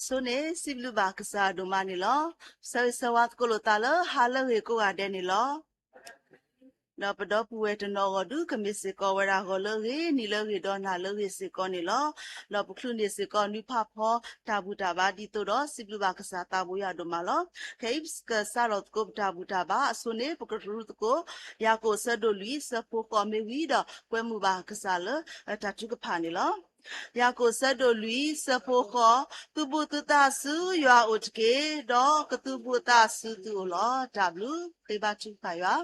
ဆိန့ၣ် စံးဘျုးဘၣ်ကစၢ်ဒိၣ်မးန့ၣ်လီၤ. ဆၢဂ့ၤဆၢဝါသကိးလိာ်သးလၢဟါလၢအဂ့ၤကိးဂၤဒဲးန့ၣ်လီၤ. ဒီးပဒီပုၢ်ဝဲၢ်တနီၤအဂီၢ်ဒုး ကမ့ၢ်စ့ၢ်ကီးဝဲဒၣ်ဂီၤလၢအဂ့ၤ နံၤလၢအဂ့ၤ ဒီးနၤလၢအဂ့ၤစ့ၢ်ကီးန့ၣ်လီၤ. ဒီးပချုးန့ၢ်စ့ၢ်ကီးနွံဖးဖီတၢ်ဘူၣ်တၢ်ဘါဒ်သိးဒီး စံးဘျုးဘၣ်ကစၢ်သးဘိယွၤဒိၣ်မးလီၤ. ခဲအံၤပကစးထီၣ်သကိးပတၢ်ဘူၣ်တၢ်ဘါအဆိန့ၣ် ပကရူးသကိး ယၤကိာ်ဆၢဒိၣ်လွံၢ် ဆၢဖိဃိးမ့ၢ်ဝံၤဒီး ကွဲမုာ်ဘၣ်ကစၢ်လၢတၢ်ထုကဖၣ်န့ၣ်လီၤ. ယၤကိာ်ဆၢဒိၣ်လွံၢ် ဆၢဖိဃိး, သုဘူၣ်သုသးဆူယွၤအအိၣ်တက့ၢ်, ဒီးကသုဘူၣ်သးဆူသုအိၣ်လီၤ. တၢ်ဘျုး, ဃ့ဘါထုကဖၣ်ယွၤ.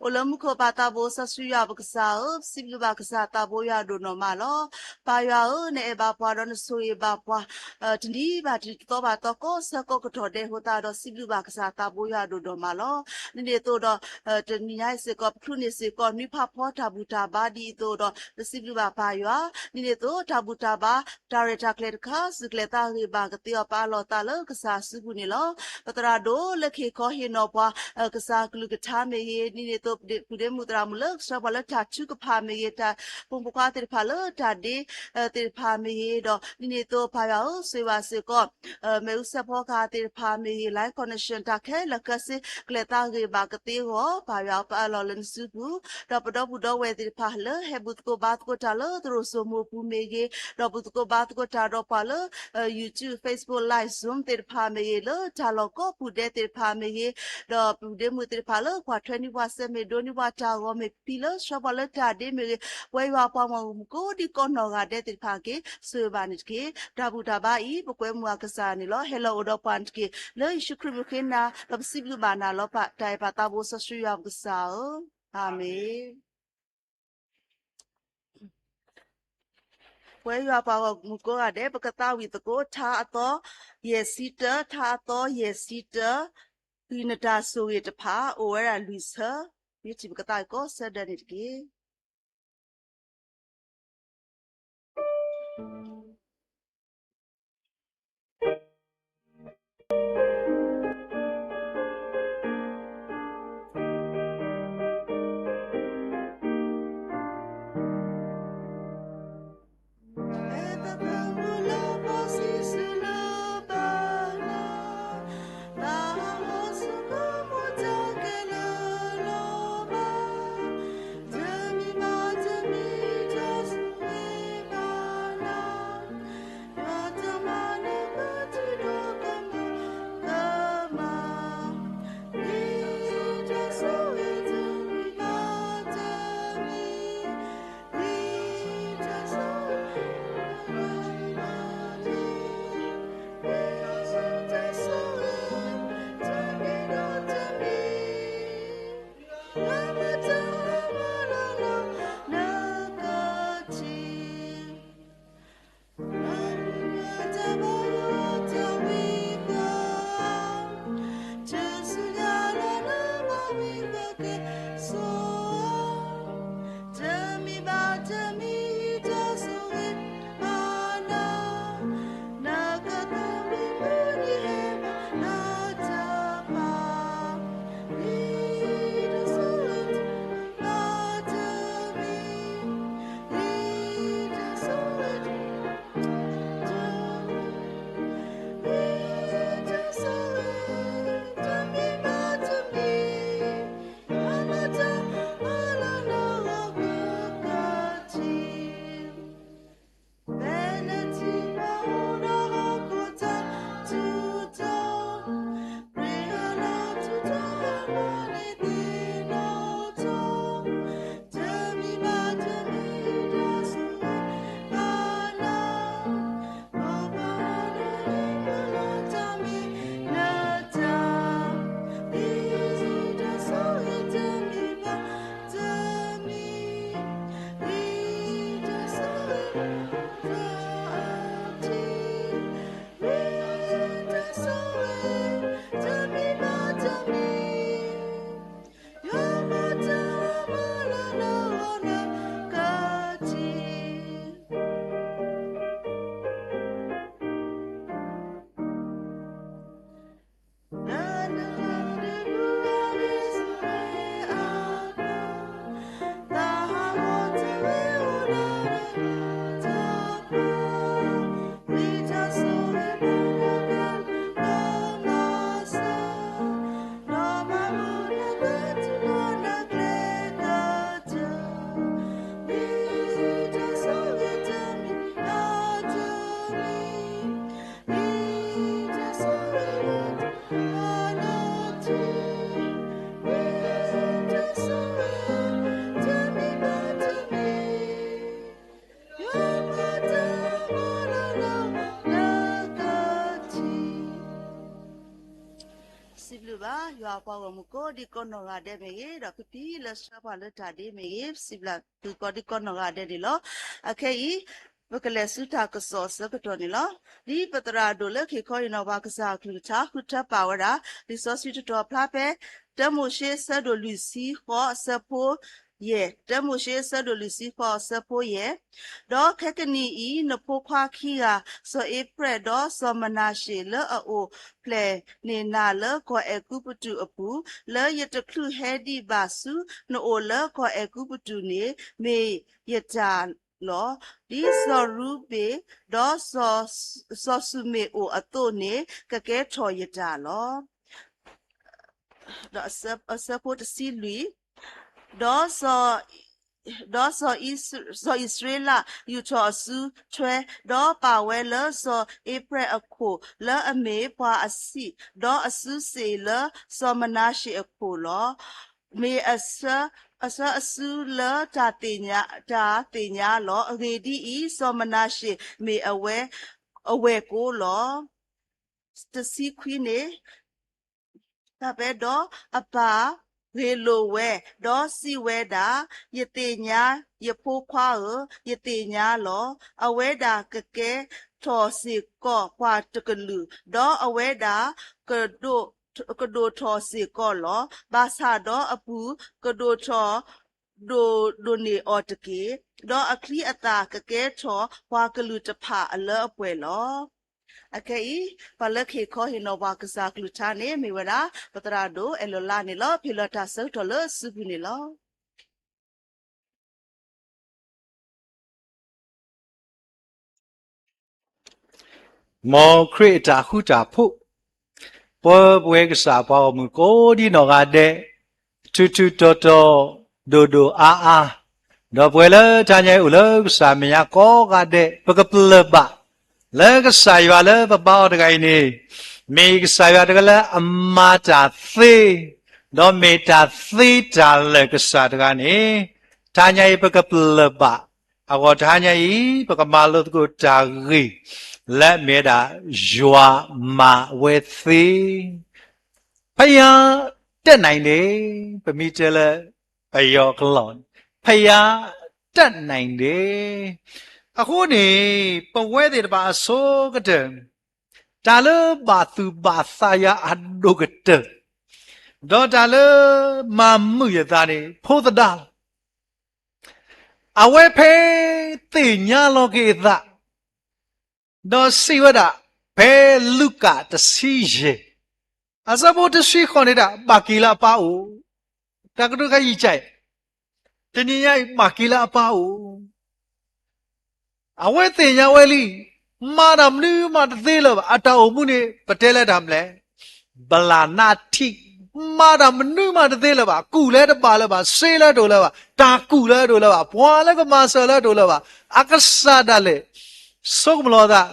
အိၣ်လၢမူခိၣ်ပၢ်သးဘိစီဆှံယွၤပကစၢ်ဧၢ, ပစံးဘျုးဘၣ်ကစၢ်သးဘိယွၤဒိၣ်နီၢ်မးလီၤ. ပၢ်ယွၤဧၢ, နအဲၣ်ဘၣ်ပှၤဒီးနဆိၣ်ဂ့ၤဘၣ်ပှၤ တနံၤဘၣ်တနံၤ တသီဘၣ်တသီ ကိးဆၢကိးကတီၢ်ဒဲးအဃိသတးဒီး စံးဘျုးဘၣ်ကစၢ်သးဘိယွၤဒိၣ်နီၢ်မးလီၤ. ဒ်န့ၣ်အသိးဒီး တနံၤညါအံၤစ့ၢ်ကီး ပချုးန့ၢ်စ့ၢ်ကီး နွံဖးဖီတၢ်ဘူၣ်တၢ်ဘါဒ်အံၤအသိးဒီး ပစံးဘျုးဘၣ်ပၢ်ယွၤ, ဒ်န့ၣ်အသိး တၢ်ဘူၣ်တၢ်ဘါ တၢ်ရဲၣ်တၢ်ကျဲၤတခါ စူၢ်ကလဲၤသးဂ့ၤဘၣ်ကသ့အီၤ ပအးလီၤသးလၢကစၢ်အစုပူၤန့ၣ်လီၤ. ပသရၣ်ဒိၣ်လၢကဟ့ၣ်ခီဟ့ၣ်နီၤပှၤ ကစၢ်ကလုၢ်ကထါမ့ၢ်ဂ့ၤ, ဒ်န့ၣ်အသိး ပဒ့မုၣ်သရၣ်မုၣ်လၢကဆှၢပှၤလၢတၢ်ထုကဖၣ်မ့ၢ်ဂ့ၤ, တၢ်ပိာ်မုၣ်ဖိခွါသ့ၣ်တဖၣ်လၢတၢ်ဒ့ သ့ၣ်တဖၣ်မ့ၢ်ဂ့ၤ, ဒီးဒ်န့ၣ်အသိး ပၢ်ယွၤဧၢ, ဆိၣ်ဂ့ၤဘၣ်စ့ၢ်ကီး မ့ၣ်အူစဲးဖီကဟၣ်သ့ၣ်တဖၣ်မ့ၢ်ဂ့ၤ, line connection တၢ်ခဲလၢာ်ခဲဆ့ ကလဲၤသးဂ့ၤဘၣ်ကသ့အဂီၢ် ပၢ်ယွၤ ပအးလီၤလၢနစုပူၤ, ဒီးပဒီပုၢ်ဒီဝဲၢ်သ့ၣ်တဖၣ်လၢဟဲဘူၣ်သကိးဘါသကိးတၢ်လၢသရိာ်စိမိၤပူၤမ့ၢ်ဂ့ၤ, ဒီးဘူၣ်သကိးဘါသကိးတၢ်ဒီးပှၤလၢ YouTube, Facebook Live, Zoom သ့ၣ်တဖၣ်မ့ၢ်ဂ့ၤ, လၢတၢ်လီၢ်ကိးပူၤဒဲးသ့ၣ်တဖၣ်မ့ၢ်ဂ့ၤ, ဒီးပဒ့မုၣ်သ့ၣ်တဖၣ်လၢကွၢ်ထွဲန့ၢ်ပှၤ ဆဲးမ့ၢ်ဒိန့ၢ်ပှၤတၢ်ဂီၤမ့ၢ်ဖံးလၢဆှၢပှၤလၢတၢ်ဒ့မ့ၢ်ဂ့ၤ, ပဝဲယွၤပှၤမုၣ်ကိးဒံကိးနီၢ်ဂၤဒဲးသ့ၣ်တဖၣ်က့ၤ ဆိၣ်ဂ့ၤဘၣ်န့ၣ်တက့ၢ်. တၢ်ဘူၣ်တၢ်ဘါအံၤ ပကွဲမုာ်အကစၢ်န့ၣ်လီၤ. ဟဲလီၤအိၣ်ဒီးပှၤန့ၣ်တက့ၢ်. လၢယ့ၣ်ၡူးခရံာ်မံၤဃ့နၤ ဒီးပစံးဘျုးဘၣ်နၤလီၤ. ပတၢ်အဲၣ်ပၢ်သးဘိစီဆှံယွၤပကစၢ်ဧၢ, အၤမ့ၣ်. ပဝဲယွၤပှၤဂီၢ်မုၢ်ကိးဂၤဒဲး ပကသးဝံၣ်သကိး ထါအသီယဲၢ်ဆံတၢ, ထါအသီယဲၢ်ဆံတၢ, ဃုာ်နတၢ်ဆိၣ်ဂ့ၤတဖၣ် အိၣ်ဝဲဒၣ်လွံၢ်ဆၢ, မ့ၢ်ထံၣ်ပကသးဝံၣ်ကိးဆၢဒၢးန့ၣ်တက့ၢ်. ပှၤဂီၢ်မုၢ်ကိးဒံကိးနီၢ်ဂၤဒဲးမ့ၢ်ဂ့ၤ, ဒီးကဖံးလၢဆှၢပှၤလၢတၢ်ဒ့မ့ၢ်ဂ့ၤ, စံးဘျုးသုကိးဒံကိးနီၢ်ဂၤဒဲးန့ၣ်လီၤ. အခဲအံၤ ပကလဲၤဆူတၢ်ကစီၣ်အဆၢကတီၢ်န့ၣ်လီၤ. ဒ်ပသရၣ်ဒိၣ်လၢခံခီအံၤနီၤ ပှၤကစၢ်အကလုၢ်ကထါဃုထၢပာ်ဝဲဒၣ် လံာ်စီဆှံတတီၤဖျါဖဲ တၢမိၤၡ့အဆၢဒိၣ်လွံၢ်ဆံဃိးအဆၢဖိယဲၢ်, တၢမိၤၡ့အဆၢဒိၣ်လွံၢ်ဆံဃိးအဆၢဖိယဲၢ်, ဒီးခဲကနံၣ်အံၤ နဖိခွါခံဂၤ စီၤအ့ဖရဲၣ် ဒီးစီၤမနၤရှ့း လၢအအိၣ်ဖျဲၣ်န့ၢ်နၤလၢကီၢ်အဲၤကူပတူးအပူၤ, လၢယတချုးဟဲဒံးဘၣ်ဆူနအိၣ်လၢကီၢ်အဲၤကူပတူးန့ၣ် မ့ၢ်ယတၢ်လီၤ. ဒ်စီၤရူၤဘ့ၣ် ဒီးစီၤၡမ့ၣ်အိၣ်အသိးန့ၣ် ကကဲထီၣ်ယတၢ်လီၤ. ဒီးအဆၢဖိတဆံလွံၢ်, ဒီး ဒီးစီၤအံၣ်စရ့လးယူာ်ထီၣ်အစုထွဲ, ဒီးပာ်ဝဲလၢစီၤအ့ဖရဲၣ်အခိၣ် လၢအမ့ၢ်ပှၤအဆံး, ဒီးအစုစ့ၣ်လၢစီၤမနၤရှ့းအခိၣ်လီၤ. မ့ၢ်အဆၢအစုလၢတၢ်သ့ၣ်ညါ, တၢ်သ့ၣ်ညါလီၤ. အဂ့ၢ်ဒ်အံၤ, စီၤမနၤရှ့းမ့ၢ်အဝဲ အဝဲၢ်ကိလီၤ. တဆံခွံန့ၣ် ဖဲဒီးအပၢ်ဂ့ၢ်လိာ်ဝဲ, ဒီးစံးဝဲဒၣ်, ယသ့ၣ်ညါ, ယဖိခွါဧၢ, ယသ့ၣ်ညါလီၤ. အဝဲဒၣ်ကကဲထီၣ်စ့ၢ်ကီးပှၤတကလုာ်, ဒီးအဝဲဒၣ် ကဒိၣ်ထီၣ်စ့ၢ်ကီးလီၤ. ဘၣ်ဆၣ်ဒီးအပူၤကဒိၣ်ထီၣ် ဒိၣ်ဒိၣ်န့ၢ်အီၤတက့ၢ်. ဒီးအချံအသၣ်ကကဲထီၣ်ပှၤကလုာ်တဖၣ်အလၢအပှဲၤလီၤ. အခဲအံၤ ပှၤလၢခံခီဟ့ၣ်နီၤပှၤကစၢ်ကလုၢ်ကထါန့ၣ် မ့ၢ်ဝဲဒၣ် ပသရၣ်ဒိၣ်အဲၣ်လီၤလါန့ၣ်လီၤ. ဖဲလီၤတၢ်ဆၢကတီၢ်လၢအစုပူၤန့ၣ်လီၤ. မ်ခရံာ်အတၢ်ဃူတၢ်ဖိး, ပပှဲၤကစၢ်ပှၤဂီၢ်မုၢ်ကိးဒံနီၢ်ဂၤဒဲး, ထူးထူးတီၤတီၤ, ဒိၣ်ဒိၣ်အါအါ, ဒီးပဝဲလၢတဟါညါအံၤအိၣ်လၢကစၢ်မဲာ်ညါကိးဂၤဒဲး, ပကပလၢၢ်ဘၣ် လၢကစၢ်ယွၤလၢပဘါအီၤတဂၤအံၤန့ၣ်, မ့ၢ်ကစၢ်ယွၤတဂၤလၢအမၤတၢ်သ့, ဒီးမ့ၢ်တၢ်သ့တၢ်လၢာ်ကစၢ်တဂၤန့ၣ်, တဟါညါအံၤပကပလၢၢ်ဘၣ်, အဂီၢ်တဟါညါအံၤ ပကမၤလိသကိးတၢ်ဂ့ၢ် လၢအမ့ၢ်ဝဲဒၣ် ယွၤမၤဝဲသ့ ဖယါတၢ်နံၤန့ၣ်, ပမ့ၢ်တဲလၢပယီၤကလီၢ်န့ၣ်, ဖယါတၢ်နံၤန့ၣ်, အဃိန့ၣ် ပဝဲသ့ၣ်တဖၣ်အဆိကတၢၢ်, တၢ်လၢဘၣ်သူၣ်ဘၣ်သးယၤအဒိၣ်ကတၢၢ်, ဒီးတၢ်လၢမၤမုာ်ယသးန့ၣ် ဖိသဒါလီၤ. အဝဲဖဲသ့ၣ်ညါလီၤက့ၤအသး, ဒီးစံးဝဲဒၣ်, ဖဲလူၤကၣ်တဆံယဲၢ်, အဆၢဖိတဆံဃိးန့ၣ်ဒၣ် ဘၣ်က့ၤလၢအပၢ်အိၣ်, တၢ်ကတိၤတခါအံၤကဲ, တနံၤညါအံၤဘၣ်က့ၤလၢအပၢ်အိၣ် အဝဲသ့ၣ်ညါဝဲလံ, မၤတၢ်မနုၤမးတသ့လၢၤဘၣ်, အတၢ်အိၣ်မူန့ၣ် ပတဲလၢတၢ်မနုၤလဲၣ်, ဘလၣ်နးထံ, မၤတၢ်မနုၤမးတသ့လၢၤဘၣ်, ကူၣ်လၢတဘၣ်လၢၤဘၣ်, စ့လၢတအိၣ်လၢၤဘၣ်, တၢ်ကူၣ်လၢတအိၣ်လၢၤဘၣ်, ပှၤလၢကမၤစၢၤလၢတအိၣ်လၢၤဘၣ်, အကစၢ်ဒၣ်လဲာ် ဆိကမိၣ်လီၤအသး,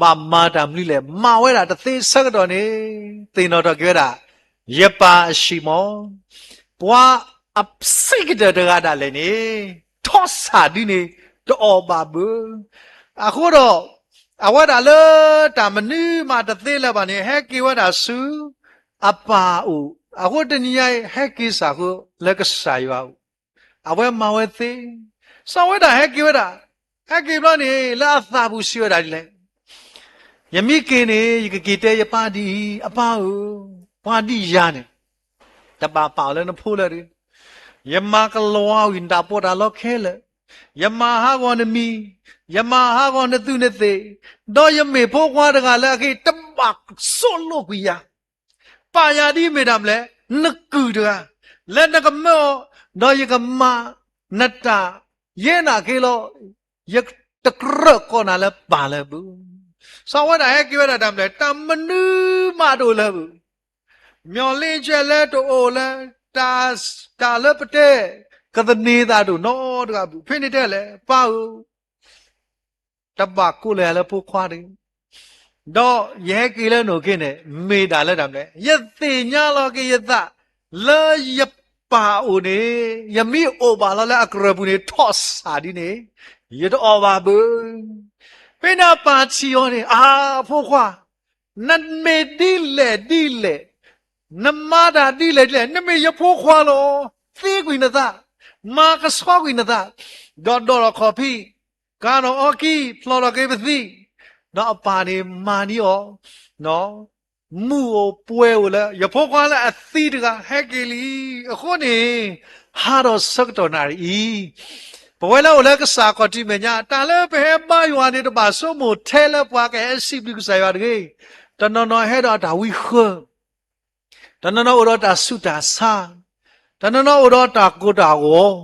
ဘၣ်မၤတၢ်မနုၤလဲၣ်, မၤဝဲဒၣ်တသ့ဆၢကတီၢ်န့ၣ်, သ့ၣ်နီၣ်ထီၣ်က့ၤဝဲဒၣ်, ယပၢ်အၡံးမီၣ်, ပှၤအဆံးကတၢၢ်တဂၤဒၣ်လဲာ်န့ၣ်, ထီၣ်ဆၣ်ဒ်န့ၣ်, တအီၣ်ဘၣ်ဘၣ်. အဃိဒီး, အဝဲဒၣ်လၢတၢ်မနုၤမးတသ့လၢၤဘၣ်န့ၣ် ဟဲက့ၤဝဲဒၣ်ဆူအပၢ်အိၣ်, အဃိတနံၤညါအံၤ ဟဲက့ၤစၢ်ဃုာ်လၢကစၢ်ယွၤအိၣ်, အဝဲမၤဝဲသ့ စီၤဝဲဒၣ်ဟဲက့ၤဝဲဒၣ်, ဟဲက့ၤဘျီန့ၣ် လၢအသးပူၤစံးဝဲဒၣ်ဒ်လဲၣ်, ယမ့ၢ်က့ၤန့ၣ် ယကက့ၤတဲယပၢ်ဒ်အံၤ, အပၢ်ဧၢ, ပှၤဒ်ယၤန့ၣ် တဘၣ်ပာ်အီၤလၢနဖိလၢၤတဂ့ၤ. ယမၤကလီၤဝံၤနတၢ်ပီးတၢ်လီခဲလၢာ်, ယမၤဟးဂီၤနမံၤ, ယမၤဟးဂီၤနသုးနသ့ၣ်, ဒီးယမ့ၢ်ဖိခွါတဂၤလၢအက့ၤ တဘၣ်ဆိးလိာ်ကွံာ်ယၤ ပာ်ယၤဒ်မ့ၢ်တၢ်မနုၤလဲၣ်, နကုၢ်တဂၤ, လၢနကမၢအီၤ, ဒီးယကမၤနတၢ်, ယဲနာ်က့ၤလီၤ, ယတကြၢးကိးနၤလၢပၢ်လၢၤဘၣ်. စီၤဝဲဒၣ်ဟဲက့ၤဝဲဒၣ်တၢ်မနုၤလဲၣ်, တၢ်မနုၤမးတအိၣ်လၢၤဘၣ်. မျီၢ်လ့ကဲလၢတအိၣ်လၢၤ, တၢ်လၢပတဲ, ကသန့ၤသးဒိၣ်နီတဂၤဘၣ်. ဖဲန့ၣ်တဲလဲၣ်, ပၢ်ဧၢ တဘၣ်ကိးလၢယၤလၢဖိခွါတဂ့ၤ, ဒီးယဟဲက့ၤလၢနအိၣ်က့ၤန့ၣ် မ့ၢ်ဒၣ်လၢတၢ်မနုၤလဲၣ်, ယသ့ၣ်ညါလီၤက့ၤယသးလၢယပၢ်အိၣ်န့ၣ်, ယမ့ၢ်အိၣ်ဘၣ်လီၤလၢအကရၢၢ်ပူၤန့ၣ် ထီၣ်ဆၣ်ဒ်န့ၣ်, ယတအီၣ်ဘၣ်ဘၣ်. ဖဲန့ၣ်အပၢ်ထံၣ်အီၤန့ၣ်, အါ, ဖိခွါ, နမ့ၢ်ဒ်လဲၣ်ဒ်လဲၣ်, နမၤတၢ်ဒ်လဲၣ်ဒ်လဲၣ်, နမ့ၢ်ယဖိခွါလီၤ. သ့ကွံာ်နသး, မၤကဆှီကွံာ်နသး, ဒီးဒိးထီၣ်ခီၣ်ဖံး, ကၤထီၣ်အီကံ, ဖျီၣ်ထီၣ်က့ၤပသံၣ်, ဒီးအပၢ်န့ၣ်မၤန့ၢ်အီၤ, မူးအိၣ်ပှဲၤအိၣ်လၢ ယဖိခွါလၢအသံတဂၤဟဲက့ၤလံ. အဃိန့ၣ် ဟးထီၣ်ဆၢကတီၢ်နၣ်ရံၣ်အံၤ, ပဝဲလၢအိၣ်လၢကစၢ်ခီၣ်ထံးမဲာ်ညါ, တၢ်လၢပဟဲဘါယွၤန့ၣ် တဘၣ်ဆိကမိၣ်ထဲလၢပှၤကဟဲစံးဘျုးကစၢ်ယွၤတဂ့ၤ. တနီၤနီၤဟဲဒီးတၢ်ဝံဃၢ, တနီၤနီၤအိၣ်ဒီးတၢ်ဆူးတၢ်ဆါ, တနီၤနီၤအိၣ်ဒီးတၢ်ကိၢ်တၢ်ဂီၤ,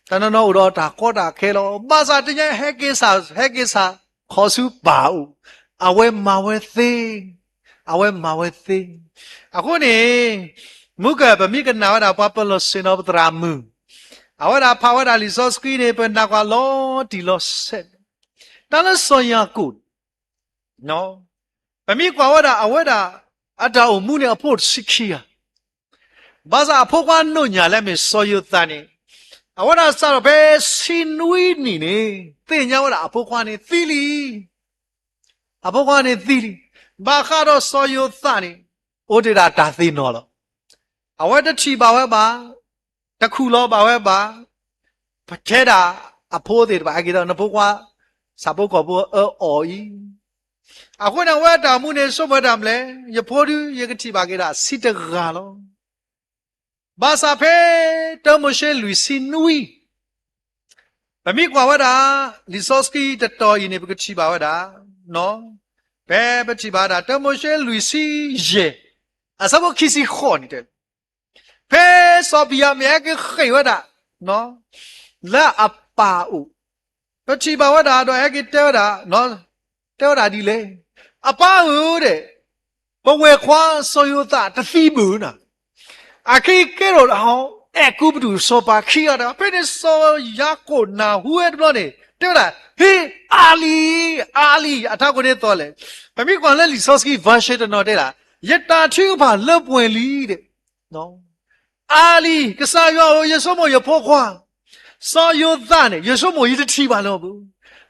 တနီၤနီၤအိၣ်ဒီးတၢ်ကီတၢ်ခဲလီၤ. ဘၣ်ဆၣ်တနံၤညါဟဲက့ၤစး, ဟဲက့ၤစးခီဆူပၢ်အအိၣ်, အဝဲမၤဝဲသ့, အဝဲမၤဝဲသ့. အဃိန့ၣ် မုၢ်ကၢၢ် ပမ့ၢ်ကနၣ်ဝဲဒၣ်ပှၤပလီၢ်ဆ့ၣ်နီၤပသရၣ်မုၣ်, အဝဲဒၣ်ဖးဝဲဒၣ်လံာ်စီဆှံန့ၣ် ပနၢ်ကွၢ်လီၤတံၢ်လီၤဆဲး, တၢ်လၢစီၤယၤကိာ် ပမ့ၢ်ကွၢ်ဝဲဒၣ် အဝဲဒၣ် အတၢ်အိၣ်မူန့ၣ်အဖိတဆံခံဂၤ, ဘၣ်ဆၣ်အဖိခွါနီၢ်ညၣ်လၢအမ့ၢ်စီၤယိၤသးန့ၣ်, အဝဲဒၣ်စးထီၣ်ဖဲဆံနွံနံၣ်န့ၣ် သ့ၣ်ညါဝဲဒၣ်အဖိခွါန့ၣ်သံလံ. အဖိခွါန့ၣ်သံလံ. ဘၣ်ဃးဒီးစီၤယိၤသးန့ၣ် အိၣ်တ့ၢ်ဒၣ်တၢ်သ့ၣ်နီၣ်လီၤ. အဝဲတထံၣ်ဘၣ်ဝဲဘၣ်, တခူၣ်လီၤဘၣ်ဝဲဘၣ်, ပတဲဒၣ်အဖိသ့ၣ်တဖၣ် ဟဲက့ၤဒီး နဖိခွါ ဆၣ်ဖိကီၢ်ဖိအၢအီၣ်အံၤ, အဃိန့ၣ် အဝဲအတၢ်အိၣ်မူန့ၣ် ဆိကမိၣ်တၢ်မနုၤလဲၣ်, ယဖိဒု ယကထံၣ်ဘၣ်က့ၤဒၣ်ဆံတဂၤလီၤ. ဘၣ်ဆၣ်ဖဲ တၢမိၤၡ့လွံၢ်ဆံနွံ, ပမ့ၢ်ကွၢ်ဝဲဒၣ် လံာ်စီဆှံတတီၤအံၤန့ၣ် ပကထံၣ်ဘၣ်ဝဲဒၣ်, ဖဲပထံၣ်ဘၣ်ဝဲဒ�် တၢမိၤၡ့လွံၢ်ဆံယဲၢ် အဆၢဖိခံဆံဃိးန့ၣ်တဲ, ဖဲစီၤဘံၣ်ယၤမံၣ်ဟဲက့ၤဃ့ၢ်ဝဲဒၣ် လၢအပၢ်အိၣ်, ပထံၣ်ဘၣ်ဝဲဒၣ်ဒီးဟဲက့ၤတဲဝဲဒၣ်, တဲဝဲဒၣ်ဒ်လဲၣ်, အပၢ်ဧၢ, ပဝဲၢ်ခွါစီၤယိၤသးတသံဘၣ်နၤ, အခဲအံၤကဲထီၣ်ဒၣ်ဟီ, အဲၣ်ကူပတူၢ်စီၤပၤခံဂၤတဂၤ. ဖဲန့ၣ်စီၤယၤကိာ်နၢ်ဟူဝဲတဘျီန့ၣ် တဲဝဲဒၣ်, ဟ့, အါလံ, အါလံ, အထးခိၣ်န့ၣ်သီလဲၣ်. ပမ့ၢ်ကွၢ်လၢလံာ်စီဆှံ version တနီၤတဲဒၣ်, ယတၢ်ထုကဖၣ်လၢပှဲၤလံ, အါလံ, ကစၢ်ယွၤဧၢ, ယဆိကမိၣ်ယဖိခွါ စီၤယိၤသးန့ၣ် ယဆိကမိၣ်ယတထံၣ်ဘၣ်လၢၤဘၣ်.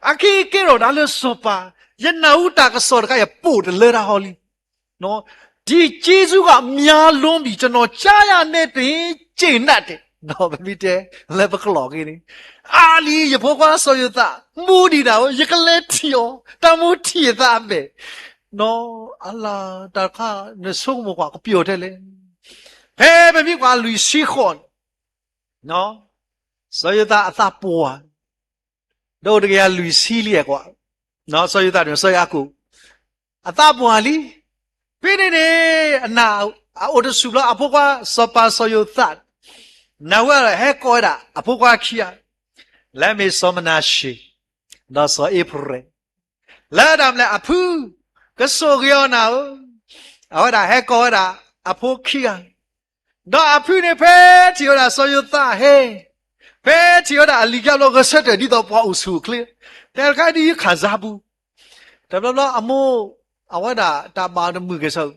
အခဲအံၤကဲထီၣ်ဒၣ်လၢစီၤပၤ, ယနၢ်ဟူတၢ်ကစီၣ်တခါ ယပိာ်တလၢတၢ်ဟီလံ. ဒီးဒ်ကျေးဇူးကမျၢလိမံၤ ကျွန်တော်ကြားရနဲ့တင် ကျေနပ်တယ်, ပမ့ၢ်တဲလၢပကလီၢ်က့ၤန့ၣ်, အါလံ, ယဖိခွါစီၤယိၤသး မူဒံးနၤဧၢ, ယကလဲၤထံၣ်အီၤ, တၢ်မူထံၣ်အသးအမဲာ်, အလၤတၢ်တခါ နဆိကမိၣ်ကွၢ်ကပျီၣ်ထဲလဲၣ်. ဖဲပမ့ၢ်ကွၢ်လွံၢ်ဆံဃိးန့ၣ် စီၤယိၤသးအသးပှၢ်, ဒီးအိၣ်တကယၤလွံၢ်ဆံလံကွၢ်, စီၤယိၤသးန့ၣ် စီၤယၤကိာ် အသးပှၢ်လံ. ဖဲန့ၣ်န့ၣ် အနၢ်အိၣ်တဆူၣ်ဘျီ အဖိခွါစီၤပၤစီၤယိၤသး နၢ်ဟူဒီးဟဲကိးဝဲဒၣ်အဖိခွါခံဂၤ, လၢအမ့ၢ်စီၤမနၤၡ့ၣ် ဒီးစီၤအ့ဖရဲၣ် လၢတၢ်မနုၤလဲၣ် အဖု ကဆိၣ်ဂ့ၤအီၤနၤဧၢ, အဝဲဒၣ်ဟဲကိးဝဲဒၣ်အဖိခံဂၤ, ဒီးအဖုန့ၣ်ဖဲထံၣ်ဝဲဒၣ်စီၤယိၤသးဟဲ, ဖဲထံၣ်ဝဲဒၣ်အလံၤကါဘျီ ဂဲၤဆၢထၢၣ်ဒ်သိးပှၤအိၣ်ဆူၣ်အိၣ်ချ့, တဲတခါဒ်ယခၣ်စၢ်ပူၤ, တဘျီဘျီအမိၢ် အဝဲဒၣ်တၢ်ဘၣ်တမုာ်က့ၤဆၢ,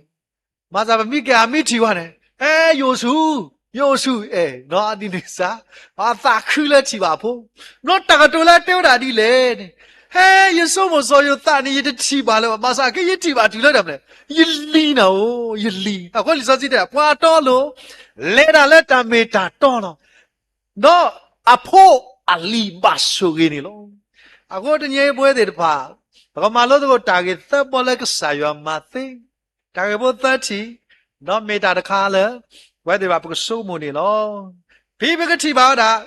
ဘၣ်ဆၣ်ပမ့ၢ်က့ၤအမ့ၢ်ထံၣ်ဝဲန့ၣ် ဟဲယအိၣ်ဆူၣ်, ယအိၣ်ဆူၣ်အဲၣ်, ဒီးအဒ်န့ၣ်စ့ၢ် အသးခုလၢထံၣ်ဘၣ်အဖိ, ဘျီတၢ်ကတိၤလၢတဲဝဲဒၣ်ဒ်လဲၣ်န့ၣ်, ဟဲယဆိကမိၣ်စီၤယိၤသးန့ၣ် ယတထံၣ်ဘၣ်လၢၤဘၣ်, ဘၣ်ဆၣ်က့ယထံၣ်ဘၣ်တုၤလၢတၢ်မနုၤလဲၣ်, ယလံၤနၤဧၢ, ယလံၤ, အဃိလံာ်စီဆှံတဲ ပှၤတီလိၤ လဲၤဒၣ်လၢတၢ်မ့ၢ်တၢ်တီလီၤ. ဒီးအဖိအလံၤဘၣ်ဆိၣ်ဂ့ၤန့ၣ်လီၤ. အဃိတနံၤအံၤပဝဲသ့ၣ်တဖၣ် ပကမၤလိသကိးတၢ်ဂ့ၢ်သၢဘီလၢကစၢ်ယွၤမၤသ့, တၢ်ဂ့ၢ်ဖိသၢထံၣ်, ဒီးမ့ၢ်တၢ်တခါလၢ ပဝဲသ့ၣ်တဖၣ်ပကဆိကမိၣ်န့ၣ်လီၤ. ဖဲပကထံၣ်ဘၣ်ဝဲဒၣ်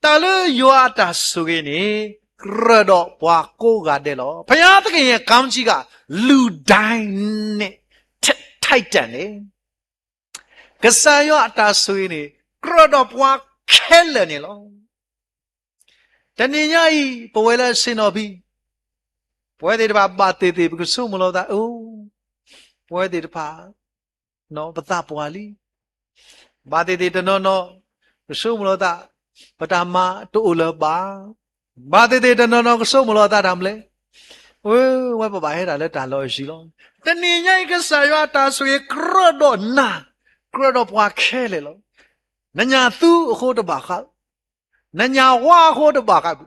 တၢ်လၢယွၤအတၢ်ဆိၣ်ဂ့ၤန့ၣ် ကြၢးဒီးပှၤကိးဂၤဒဲးလီၤ. ဘုရားသခင်ရဲ့ကောင်းချီးက လူတိုင်းနဲ့ ထိုက်တန်တယ်. ကစၢ်ယွၤအတၢ်ဆိၣ်ဂ့ၤန့ၣ် ကြၢးဒီးပှၤခဲလၢာ်န့ၣ်လီၤ. တနံၤညါအံၤ ပဝဲလၢဆ့ၣ်နီၤဖံ, ပဝဲသ့ၣ်တဖၣ်ဘၣ်သ့ၣ်သ့ၣ် ပကဆိကမိၣ်လီၤသး, အိ, ပဝဲသ့ၣ်တဖၣ် ပသးပှၢ်လံ. ဘၣ်သ့ၣ်သ့ၣ်တနီၤနီၤ ကဆိကမိၣ်လီၤသး, ပတၢ်မၤတအိၣ်လၢၤဘၣ်. ဘၣ်သ့ၣ်သ့ၣ်တနီၤနီၤ ကဆိကမိၣ်လီၤသးတၢ်မနုၤလဲၣ်, ဝဲပဘၣ်ဟဲဒၣ်လၢတၢ်လီၢ်အယံၤလီၤ. တနံၤညါအံၤ ကစၢ်ယွၤအတၢ်ဆိၣ်ဂ့ၤ ကြၢးဒီးနၤ, ကြၢးဒီးပှၤခဲလၢာ်လီၤ. နညၣ်သူအဃိတဘၣ်ဃး, နညၣ်ဝါအဃိတဘၣ်ဃး,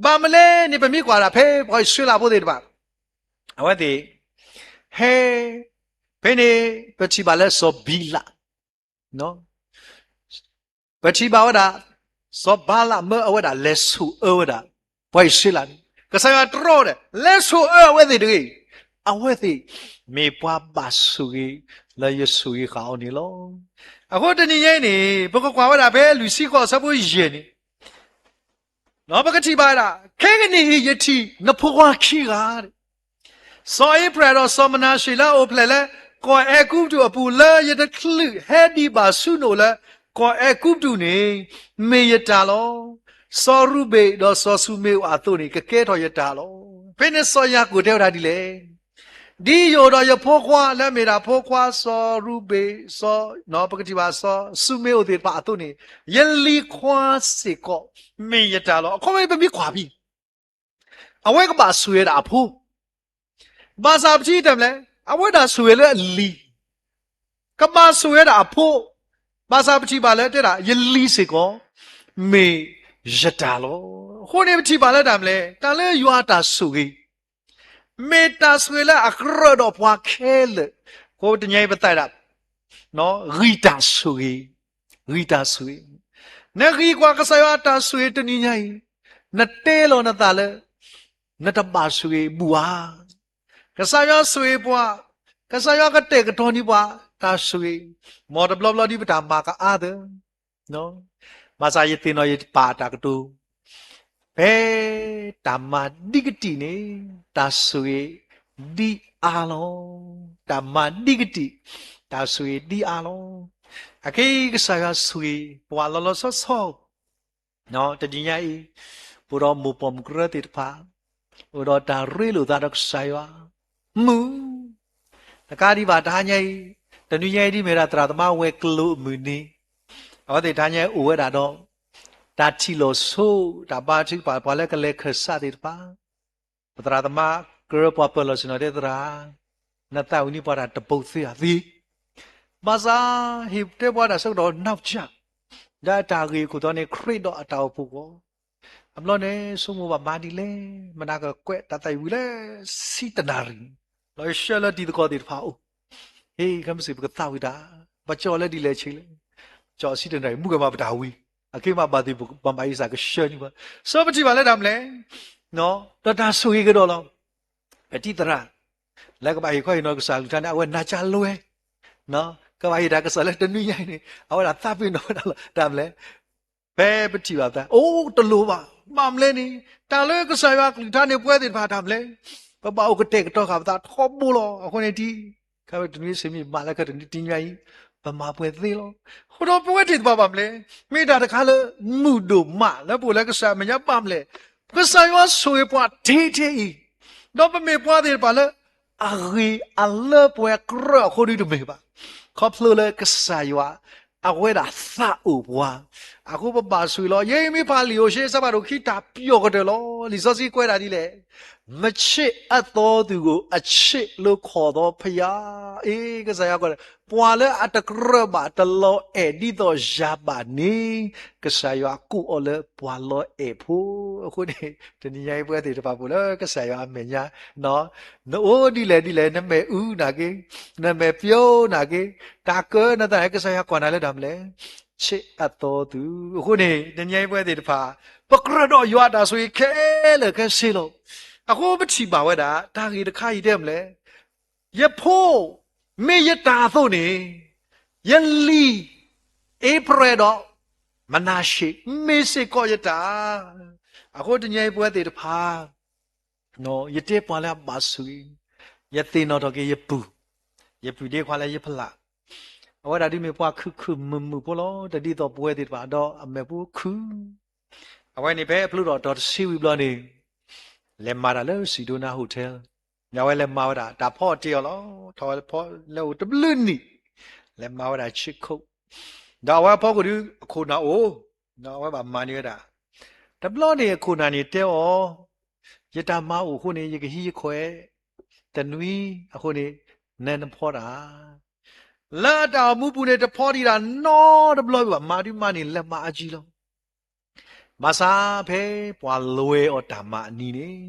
ဘၣ်မနုၤလဲၣ်န့ၣ် ပမ့ၢ်ကွၢ်ဒၣ်ဖဲပှၤအံၣ်စရ့လးဖိသ့ၣ်တဖၣ် အဝဲသ့ၣ် ဟဲ ဖဲန့ၣ် ပထံၣ်ဘၣ်လၢစီၤဘံလး ပထံၣ်ဘၣ်ဝဲဒၣ် စီၤဘၤလးမၢအဝဲဒၣ်လဲၤဆိၣ်အၢဝဲဒၣ် ပှၤအံၣ်စရ့လးန့ၣ် ကစၢ်ယွၤတြီဒီး လဲၤဆိၣ်အၢအဝဲသ့ၣ်တဂ့ၤ, အဝဲသ့ၣ်မ့ၢ်ပှၤဘၣ်ဆိၣ်ဂ့ၤ လၢယဆိၣ်ဂ့ၤဃာ်အီၤန့ၣ်လီၤ. အဃိတနံၤညါအံၤန့ၣ် ပကကွၢ်ဝဲဒၣ်ဖဲလွံၢ်ဆံဃိးအဆၢဖိယဲၢ်န့ၣ် ပကထံၣ်ဘၣ်ဝဲဒၣ် ခဲကနံၣ်အံၤယထံၣ်နဖိခွါခံဂၤ စီၤအ့ဖရဲၣ်ဒီးစီၤမနၤရှ့လၢအအိၣ်ဖျဲၣ်လၢ ကီၢ်အဲၤကူပတူးအပူၤ လၢယတချုးဟဲဒံးဘၣ်ဆူနအိၣ်လၢ ကီၢ်အဲၤကူပတူးန့ၣ် မ့ၢ်ယတၢ်လီၤ. စီၤရူၤဘ့ၣ်ဒီးစီၤၡူမ့ၤအိၣ်အသိးန့ၣ် ကကဲထီၣ်ယတၢ်လီၤ. ဖဲန့ၣ်စီၤယၤကိာ်တဲဝဲဒၣ်ဒ်လဲၣ်, ဒ်ယအိၣ်ဒီးယဖိခွါလၢအမ့ၢ်ဒၣ်ဖိခွါစီၤရူၤဘ့ၣ်, စီၤ, ပကထံၣ်ဘၣ် စီၤၡူမ့ၤအိၣ်သ့ၣ်တဖၣ်အသိးန့ၣ် ယလံၤခွါစ့ၢ်ကီး မ့ၢ်ယတၢ်လီၤ. အခီပညီပမ့ၢ်ကွၢ်ဖဲ အဝဲကဘၣ်ဆိၣ်ဂ့ၤဝဲဒၣ်အဖိ, ဘၣ်ဆၣ်ပထံၣ်တၢ်မနုၤလဲၣ်, အဝဲဒၣ်ဆိၣ်ဂ့ၤလၢအလံၤ, ကဘၣ်ဆိၣ်ဂ့ၤဝဲဒၣ်အဖိ, ဘၣ်ဆၣ်ပထံၣ်ဘၣ်လၢတဲဒၣ် ယလံၤစ့ၢ်ကီး မ့ၢ်ယတၢ်လီၤ. အဃိန့ၣ်ပထံၣ်ဘၣ်လၢတၢ်မနုၤလဲၣ်, တၢ်လၢယွၤတၢ်ဆိၣ်ဂ့ၤ မ့ၢ်တၢ်ဆိၣ်ဂ့ၤလၢအကြၢးဒီးပှၤခဲလၢာ်, အဃိတနံၤအံၤပသးဒၣ် ဂံၢ်တၢ်ဆိၣ်ဂ့ၤ, ဂံၢ်တၢ်ဆိၣ်ဂ့ၤ, နဂံၢ်ကွၢ်ကစၢ်ယွၤအတၢ်ဆိၣ်ဂ့ၤတနံၤညါအံၤ, နတဲလီၤနသးလၢ နတဘၣ်ဆိၣ်ဂ့ၤဘူၣ်ဧါ, ကစၢ်ယွၤဆိၣ်ဂ့ၤပှၤ, ကစၢ်ယွၤကတဲာ်ကတီၤန့ၢ်ပှၤ တၢ်ဆိၣ်ဂ့ၤ, မ်တဘျီဘျီဒ်ပတၢ်မၤကအါသၢ ဘၣ်ဆၣ်ယသ့ၣ်နီၣ်ယပာ်အတၢ်ကတိၤ, ဖဲတၢ်မၤဒ်ကတံာ်န့ၣ် တၢ်ဆိၣ်ဂ့ၤဒ်အါလီၤ. တၢ်မၤဒ်ကတံာ် တၢ်ဆိၣ်ဂ့ၤဒ်အါလီၤ. အခဲအံၤကစၢ်ယွၤဆိၣ်ဂ့ၤပှၤလီၤလီၤဆီဆီ တနံၤညါအံၤ, ပအိၣ်ဒီးမိၢ်ပိာ်မုၣ်ကရၢသ့ၣ်တဖၣ်, အိၣ်ဒီးတၢ်ရ့လိာ်သးဒီးကစၢ်ယွၤ, မုာ်, တကးဒံးဘၣ်တဟါညါအံၤ, တနွံညါအံၤဒ်မ့ၢ်ဒၣ်သရၣ်သမါဝဲၤကျိၤအမုၢ်နံၤ, အဝဲသ့ၣ်တဟါညါအံၤအိၣ်ဝဲဒၣ်ဒီး တၢ်ထံၣ်လိာ်ဆိ, တၢ်ဘါထုကဖၣ် ပှၤလၢကလဲၤခၢၣ်စးသ့ၣ်တဖၣ်, ပသရၣ်သမါကရၢပှၤပၢၤလီၢ်ဆ့ၣ်နီၤတဲသရၣ်, နသးဝံၣ်န့ၢ်ပှၤတၢ်တပိာ်သ့ဧါသ့ ဘၣ်ဆၣ်ဟ့ၣ်တဲပှၤတၢ်ဆၢကတီၢ်နီၢ်ကစၢ်, ဒီးအတၢ်ဂ့ၢ်အခိၣ်တီန့ၣ် ခရံာ်ဒီးအတၢ်အိၣ်ဖှိၣ်အဂီၢ်, အဘျီန့ၣ် ဆိကမိၣ်ဘၣ်မၤဒ်လဲၣ်, မနၤကကွဲးတၢ်သးဝံၣ်ဝံၤလၢ ဆံတနၣ်ရံၣ်, လီၤဆှၢလၢတံၤသကိးသ့ၣ်တဖၣ်အအိၣ်, ဟ့ၣ် ခဲမုၢ်ဆ့ၣ်ပကသးဝံၣ်တၢ်, ပကၠီၣ်လၢဒ်လဲၣ်ဆ့လဲၣ်, ကၠီၣ်ဆံတနၣ်ရံၣ် မုၢ်ကမၤပတၢ်ဝံၤ, အခဲမးဘၣ်သ့ၣ်ပဘၣ်မၤအံၤစၢ်ကဆှၢန့ၢ်ပှၤ, စီပထံၣ်ဘၣ်လၢတၢ်မနုၤလဲၣ်, ဒီးတၢ်ဆိၣ်ဂ့ၤကဒီးလီၤ. ပထံၣ်သရၣ် လၢကဘၣ်ဟ့ၣ်ခီဟ့ၣ်နီၤကစၢ်အကလုၢ်ကထါန့ၣ် အဝဲနၤကၢ်လွဲ, ကဘၣ်ဟ့ၣ်တၢ်ကစီၣ်လၢတနွံညါအံၤန့ၣ် အဝဲဒၣ်သးပ့ၤနီၣ်ဝဲဒၣ်လီၤ. တၢ်မနုၤလဲၣ်, ဖဲပထံၣ်ဘၣ်သး အိၣ်တလိၣ်ဘၣ်, ဘၣ်မနုၤလဲၣ်န့ၣ် တၢ်လၢကစၢ်ယွၤအကလုၢ်ကထါန့ၣ် ပဝဲသ့ၣ်တဖၣ်တၢ်မနုၤလဲၣ်, ပဘၣ်အိၣ်ကတဲာ်ကတီၤဃာ်ပသးထီဘိလီၤ. အဃိန့ၣ်တံၤ ခဲဝဲတနွံစ့ၢ်မ့ၢ်မးလၢခဲတနွံတနွံညါအံၤ, ပမၤပှဲၤသ့လီၤ. အဃိဒီးပဝဲသ့ၣ်တဖၣ်ဘၣ်မနုၤလဲၣ်, မ့ၢ်တၢ်တခါလၢမုာ်ဒိၣ်မးလၢပအိၣ်လၢကစၢ်အမဲာ်ညါဘၣ်မနုၤလဲၣ်, ကစၢ်ယွၤဆိၣ်ဂ့ၤပှၤထဲထဲအံၤ, ဒီးပမ့ၢ်ပှၤသ့ၣ်တဖၣ်လၢ အဂ့ၤအလၢပှဲၤကြၢးအဃိဒ်တမ့ၢ်ဘၣ်, ခီဖျိလၢကစၢ်ယွၤ အဝဲဒၣ်သးအိၣ်ပှၤ, အဃိပဘၣ်ဆိၣ်ဂ့ၤလီၤ. ယဲအံၤမ့ၢ်ဖးလံာ်ဧိၤၡ့ အဆၢဖးဒိၣ်ခံ တၢ်ပျီၢ်ကတၢၢ်လီၤ. လံာ်စီဆှံကွဲးဒၣ်ဒ်လဲၣ်, မချစ်အသီသူကို အချစ်လို့ခေါ်သောဘုရား, အ့ ကစၢ်ယွၤကိးန့ၣ် ပှၤလၢအတကြၢးဘၣ်တလီၤအဲၣ်ဒ်သိးယၤဘၣ်န့ၣ်, ကစၢ်ယွၤကိးအီၤလၢပှၤလီၤအဲၣ်ဖိ. အဃိန့ၣ် တနံၤညါအံၤပဝဲသ့ၣ်တဖၣ်ပအိၣ်လၢကစၢ်ယွၤအမဲာ်ညါ နအိၣ်ဒ်လဲၣ်ဒ်လဲၣ်, နမဲာ်အူနာ်က့, နမဲာ်ပျိနာ်က့, တၢ်ကၢနသးန့ၣ် ကစၢ်ယွၤကွၢ်နၤလၢတၢ်မနုၤလဲၣ်, ချစ်အသီသူ. အဃိန့ၣ် တနံၤညါအံၤပဝဲသ့ၣ်တဖၣ် ပကြၢးဒီးယွၤအတၢ်ဆိၣ်ဂ့ၤခဲလၢာ်ခဲဆ့လီၤ. အဃိပထံၣ်ဘၣ်ဝဲဒၣ် တၢ်ဂ့ၢ်တခါအံၤတဲမနုၤလဲၣ်, ယဖိ မ့ၢ်ယတၢ်အသိးန့ၣ်, ယလံၤ အ့ဖရဲၣ်ဒီး မနၤၡ့ မ့ၢ်စ့ၢ်ကီးယတၢ်. အဃိတနံၤညါအံၤပဝဲသ့ၣ်တဖၣ် ယတဲပှၤလၢအဘၣ်ဆိၣ်ဂ့ၤ, ယသ့ၣ်နီၣ်ထီၣ်က့ၤယပုၢ်, ယပုၢ်ဒ့ခွါလၢယဖီလာ်, အဝဲဒၣ်ဒ်မ့ၢ်ပှၤခုၣ်ခုၣ်မုာ်မုာ်ဖိလီၤ. တဒ်သိးပဝဲသ့ၣ်တဖၣ်ဒီးအမဲာ်ဖိခုၣ်, အဝဲန့ၣ်ဖဲအဖျိထီၣ်အတီၤတဆံဝံၤဘျီန့ၣ် လဲၤမၤတၢ်လၢ Sedona Hotel, အဝဲလဲၤမၤဝဲဒၣ် တၢ်ဖီအီၣ်တ့ၢ်အီၤလီၤ. ထီၣ်ဝဲလၢဖီလၢအိၣ်တဘျုးနံၣ်, လဲၤမၤဝဲဒၣ် check code, ဒီးအဝဲအဖီခိၣ်ဒီးအခိၣ်နၢ်အိၣ်, ဒီးအဝဲဘၣ်မၤန့ၢ်ဝဲဒၣ်. တဘျီန့ၣ်အခိၣ်နၢ်န့ၣ်တဲအီၤ, ယတၢ်မၤအိၣ်အဃိန့ၣ် ယကဟံးယခီၣ်အဲၣ်တနွံအဃိန့ၣ် နဲနဖီတၢ် လၢအတၢ်အိၣ်မူပူၤန့ၣ် တဖီတံၢ်တၢ်နီတဘျီဘၣ်, မၤဒုးမၤန့ၢ်လဲၤမၤအါကံလီၤ. ဘၣ်ဆၣ်ဖဲပှၤလဲၤအီၤတၢ်မၤအနံၤန့ၣ်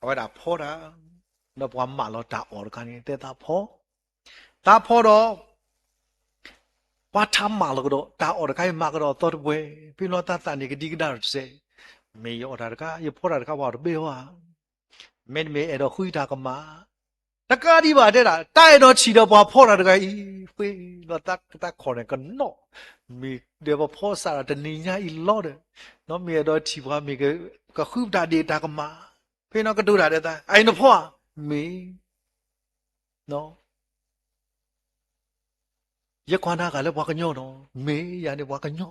အဝဲဒၣ်ဖီတၢ်, ဒီးပှၤမၢလီၤတၢ်အီၣ်တခါန့ၣ် သဲသးဖီ, သးဖီဒီး ပှၤထးမၤလီၤကဒီး တၢ်အီၣ်တခါအံၤမၤကဒီးအသီတပှဲၤ, ဖဲလီၤသးသးန့ၣ်ကဒံကဒါတစဲး, မ့ၢ်ယအီၣ်တၢ်တခါ ယဖီတၢ်တခါ ပှၤအီၣ်တဘၣ်ဘၣ်, မ့တမ့ၢ်အဲၣ်ဒိးဃုတၢ်ကမၣ်, တကးဒံးဘၣ်တဲဒၣ် တၢ်အဲၣ်ဒိးထံၣ်ဒီးပှၤဖီတၢ်တဂၤအံၤ, ဖဲလီၤသးတၢ်ခီၣ်န့ၣ်ကနီၣ်, မ့ၢ်ဒီးပဖီစးဒီးတနံၤညါအံၤလီၤဒီး, နီၢ်မ့ၢ်အဲၣ်ဒိးထံၣ်ပှၤမ့ၢ်ကဃုပတၢ်ဒ့ၣ်တၢ်ကမၣ်, ဖဲနီၢ်ကတိၤတၢ်ဒီးသး အအံၤနဖီဧါ, မ့ၢ် ယကွၢ်နၤဂၤလၢပှၤကညီနီၤ, မ့ၢ်ယၤန့ၣ်ပှၤကညီ,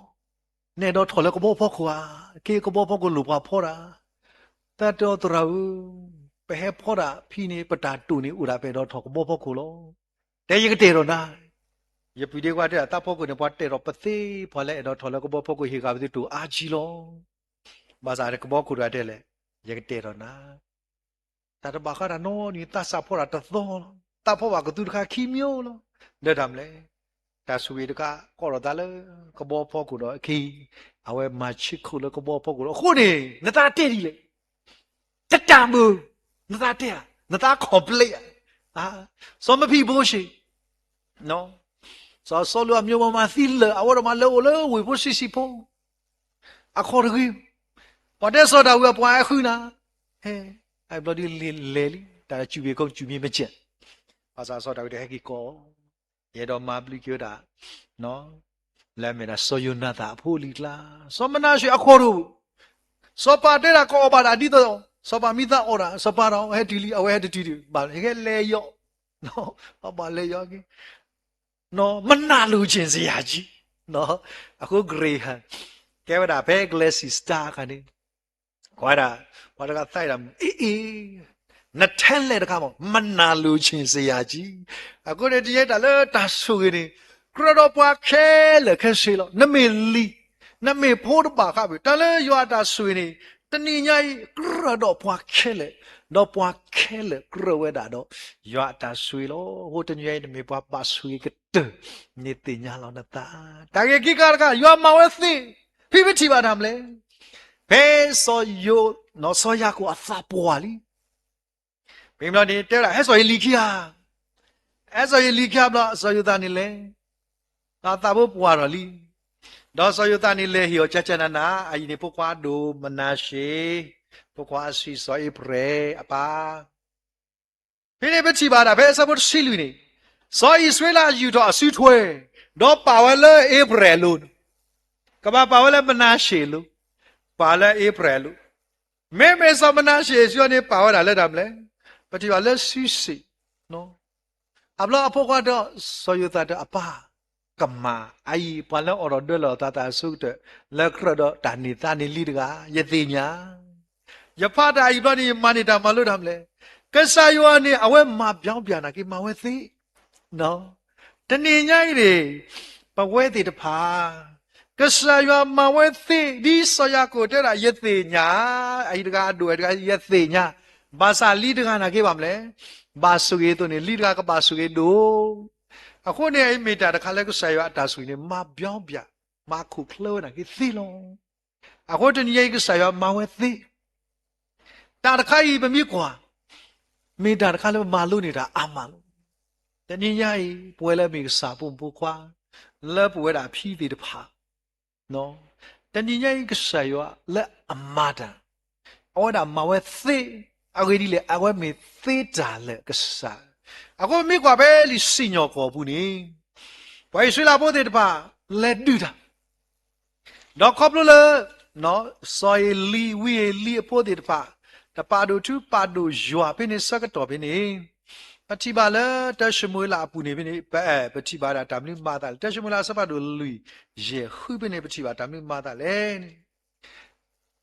နအဲၣ်ဒိးထီၣ်လၢကဘီဖီခိၣ်ဧါ, က့ၤကဘီဖီခိၣ်လိၣ်ပှၤဖီတၢ်, သးတဲအီၤသရၣ်ဧၢ, ပဟဲဖီတၢ်ဖဲန့ၣ် ပတၢ်တိာ်န့ၣ်အိၣ်ဒၣ်ပအဲၣ်ဒိးထီၣ်ကဘီဖီခိၣ်လီၤ, တဲယကတဲာ်ဒီးနၤ, ယပုၢ်ဒ့ခွါတဲဒၣ် သးဖီခိၣ်န့ၣ် ပှၤတဲာ်ထီၣ်ပသ့ ပှၤလၢအဲၣ်ဒိးထီၣ်လၢကဘီဖီခိၣ်ဟ့ၣ်ဂၤပသ့တိာ်အါကံလီၤ, ဘၣ်ဆၣ်ကဘီခိၣ်တဂၤတဲလဲၣ်, ယကတဲာ်ဒီးနၤ တၢ်တဘၣ်ဃးတၢ်နီတမံၤ သးစးဖီတၢ်တသီလီၤ, သးဖီဘၣ်ကသူတခါခံမျိုးလီၤ, လၢတၢ်မနုၤလဲၣ်, တၢ်ဆိၣ်ဂ့ၤတခါ ကိးထီၣ်သးလၢကဘီဖီခိၣ်ဒီးအခံ, အဝဲမၤဆ့ခိၣ်လၢကဘီဖီခိၣ်လီၤ, အဃိန့ၣ် နသးတဲဒ်လဲၣ်, တတၢ်ဘၣ်, နသးတဲဧါ, နသး complain ဧါ, စီၤမဖံဘိရှ့ စီၤစီလူးအမျိုးမၤသံလၢာ် အဝဲဒီးမၤလၢအိၣ်လၢဝ့ၢ်ဖိဆံးဆံးဖိ, အခီၣ်တဂ့ၤ, ပှၤတဲစီၤဒၤဝံးအပှၤဟဲဃုနၤ, ဟဲ, အဘျီဒ်လဲၤလဲၤလံ တၢ်စူၢ်ဘ့ၣ်ကိစူၢ်မံမစဲး, ဘၣ်ဆၣ်စီၤဒၤဝံးတဟဲက့ၤကိး, ယအဲၣ်ဒိးမၤဘျုးက့ၤဝဲဒၣ် လၢအမ့ၢ်ဒၣ်စီၤယိၤနၤသၣ်အဖိအလံၤအကျါ, စီၤမနၤၡ့အခီၣ်ဒိၣ်, စီၤပၤတဲဒၣ်ကအီၣ်ဘၣ်တၢ်ဒ်သိး စီၤပၤမံသးအီၣ်ဒၣ် စီၤပၤဒီးဟဲတုၤလံ အဝဲဟဲတတုၤဒံး ဘၣ်ဟဲလဲၤယီၤ, ဘၣ်လဲၤယီၤက့ၤ, မနၤလူၤဆ့ၣ်စယၤကံ, အဃိ Graham ကဲဝဲဒၣ်ဖဲ Galaxy Star အခါန့ၣ် ကွၢ်ဒၣ် ပှၤတဂၤသးဒၣ် အ့ၣ်အ့ၣ်, နထဲလဲၣ်တခါမး မနၤလူၤဆ့ၣ်စယၤကံ, အဃိန့ၣ် တယဲတၢ်လၢတၢ်ဆိၣ်ဂ့ၤန့ၣ် ကြၢးဒီးပှၤခဲလၢာ်ခဲဆ့လီၤ, နမ့ၢ်လံၤ, နမ့ၢ်ဖိတဘၣ်ဃးဘၣ်, တၢ်လၢယွၤအတၢ်ဆိၣ်ဂ့ၤန့ၣ် တနံၤညါအံၤ ကြၢးဒီးပှၤခဲလၢာ်, ဒီးပှၤခဲလၢာ်ကြၢးဝဲဒၣ်ဒီး ယွၤအတၢ်ဆိၣ်ဂ့ၤလီၤ, အဃိတနံၤညါအံၤ နမ့ၢ်ပှၤဘၣ်ဆိၣ်ဂ့ၤကတၢၢ်, နသ့ၣ်ညါလီၤနသး, တၢ်ဂ့ၢ်ခံခါတခါ ယွၤမၤဝဲသ့, ဖဲပထံၣ်ဘၣ်တၢ်မနုၤလဲၣ်, ဖဲစီၤယိၤ, စီၤယၤကိာ်အသးပှၢ်လံ ဖဲန့ၣ်တဲဝဲဒၣ် ဟဲစိာ်ယလံၤခံဂၤ, ဟဲစိာ်ယလံၤခံဂၤဘျီ စီၤယိၤသးန့ၣ်လဲၤ, ဒီးသးဖိပှၢ်ထီၣ်လံ, ဒီးစီၤယိၤသးန့ၣ်လဲၤဟ့ၣ်အီၤကကနန, အအံၤန့ၣ်ဖိခွါဒိၣ်မနၤၡ့, ဖိခွါအဆံးစီၤအ့ဖြဲၣ်အပၢ် ဖဲန့ၣ်ပထံၣ်ဘၣ်ဒၣ်ဖဲအဆၢဖိတဆံလွံၢ်န့ၣ်, စီၤအံၣ်စရ့လးယူာ်ထီၣ်အစုထွဲ, ဒီးပာ်ဝဲလၢအ့ဖြဲၣ်အလိၤ, ကဘၣ်ပာ်ဝဲလၢမနၤၡ့အလိၤ, ပာ်လၢအ့ဖြဲၣ်အလိၤ, မ့မ့ၢ်စီၤမနၤၡ့အစုထွဲန့ၣ် ပာ်ဝဲဒၣ်လၢတၢ်မနုၤလဲၣ်, ပထံၣ်ဘၣ်လၢစုစ့ၣ် အဘျီအဖိခွါဒီးစီၤယိၤသးတဲအပၢ်, ကမၣ်အအံၤ ပှၤလၢအအိးထီၣ်ဒၢလီၤအသးအဆိကတၢၢ် လၢကြၢးဒီးတၢ်န့ၢ်သါန့ၢ်လံတဂၤ ယသ့ၣ်ညါ, ယဖးတၢ်အံၤဘျီန့ၣ် ယမၤန့ၢ်တၢ်မၤလိတၢ်မနုၤလဲၣ်, ကစၢ်ယွၤန့ၣ် အဝဲမၤပျီပျၢ်နာ်က့ မၤဝဲသ့ တနံၤညါအံၤန့ၣ် ပဝဲသ့ၣ်တဖၣ် ကစၢ်ယွၤမၤဝဲသ့ ဒ်စီၤယၤကိာ်တဲဒၣ် ယသ့ၣ်ညါ, အအံၤတဂၤအဒိၣ်အံၤတဂၤ ယသ့ၣ်ညါ, ဘၣ်ဆၣ်လံတဂၤနာ်က့ဘၣ်မနုၤလဲၣ်, ဘၣ်ဆိၣ်ဂ့ၤအသိးန့ၣ် လံတဂၤကဘၣ်ဆိၣ်ဂ့ၤဒိၣ်, အဃိန့ၣ် အအံၤမ့ၢ်တၢ်တခါလၢကစၢ်ယွၤအတၢ်ဆိၣ်ဂ့ၤန့ၣ် မၤပျီပျၢ် မၤခိၣ်ချၢဝဲနာ်က့သ့လီၤ. အဃိတနံၤညါအံၤ ကစၢ်ယွၤမၤဝဲသ့ တၢ်တခါအံၤပမ့ၢ်ကွၢ် မ့ၢ်တၢ်တခါလၢပမၤလိန့ၢ်တၢ်အါမးလီၤ. တနံၤညါအံၤ ပဝဲလၢအမ့ၢ်ကစၢ်အဖိမုၣ်ဖိခွါ လၢပဝဲဒၣ်အဖံသ့ၣ်တဖၣ် တနံၤညါအံၤ ကစၢ်ယွၤလၢအမၤတၢ် အဝဲဒၣ်မၤဝဲသ့, အဂ့ၢ်ဒ်လဲၣ် အဝဲမ့ၢ်သ့တၢ်လၢာ်ကစၢ်. အဃိမ့ၢ်ကွၢ်ဖဲလံာ်စံၣ်ညီၣ်ကွီၢ်ပူၤန့ၣ် ပှၤအံၣ်စရ့လးဖိသ့ၣ်တဖၣ် လဲၤဒုးတၢ် ဒီးခီဖျိလၢ စီၤအ့လံ ဝံအ့လံအဖိသ့ၣ်တဖၣ် တပာ်ဒိၣ်ထူပာ်ဒိၣ်ယွၤဖဲန့ၣ်ဆၢကတီၢ်ဖဲန့ၣ် ပထံၣ်ဘၣ်လၢတၢၡမူၤအ့လးအပူၤန့ၣ်ဖဲန့ၣ် ပ ပထံၣ်ဘၣ်ဒၣ်တၢ်မနုၤမၤအသးလဲၣ်. တၢၡမူၤအ့လးအဆၢဖးဒိၣ်လွံၢ် ယဲၢ်ဃုဖဲန့ၣ် ပထံၣ်ဘၣ်တၢ်မနုၤမၤအသးလဲၣ်န့ၣ်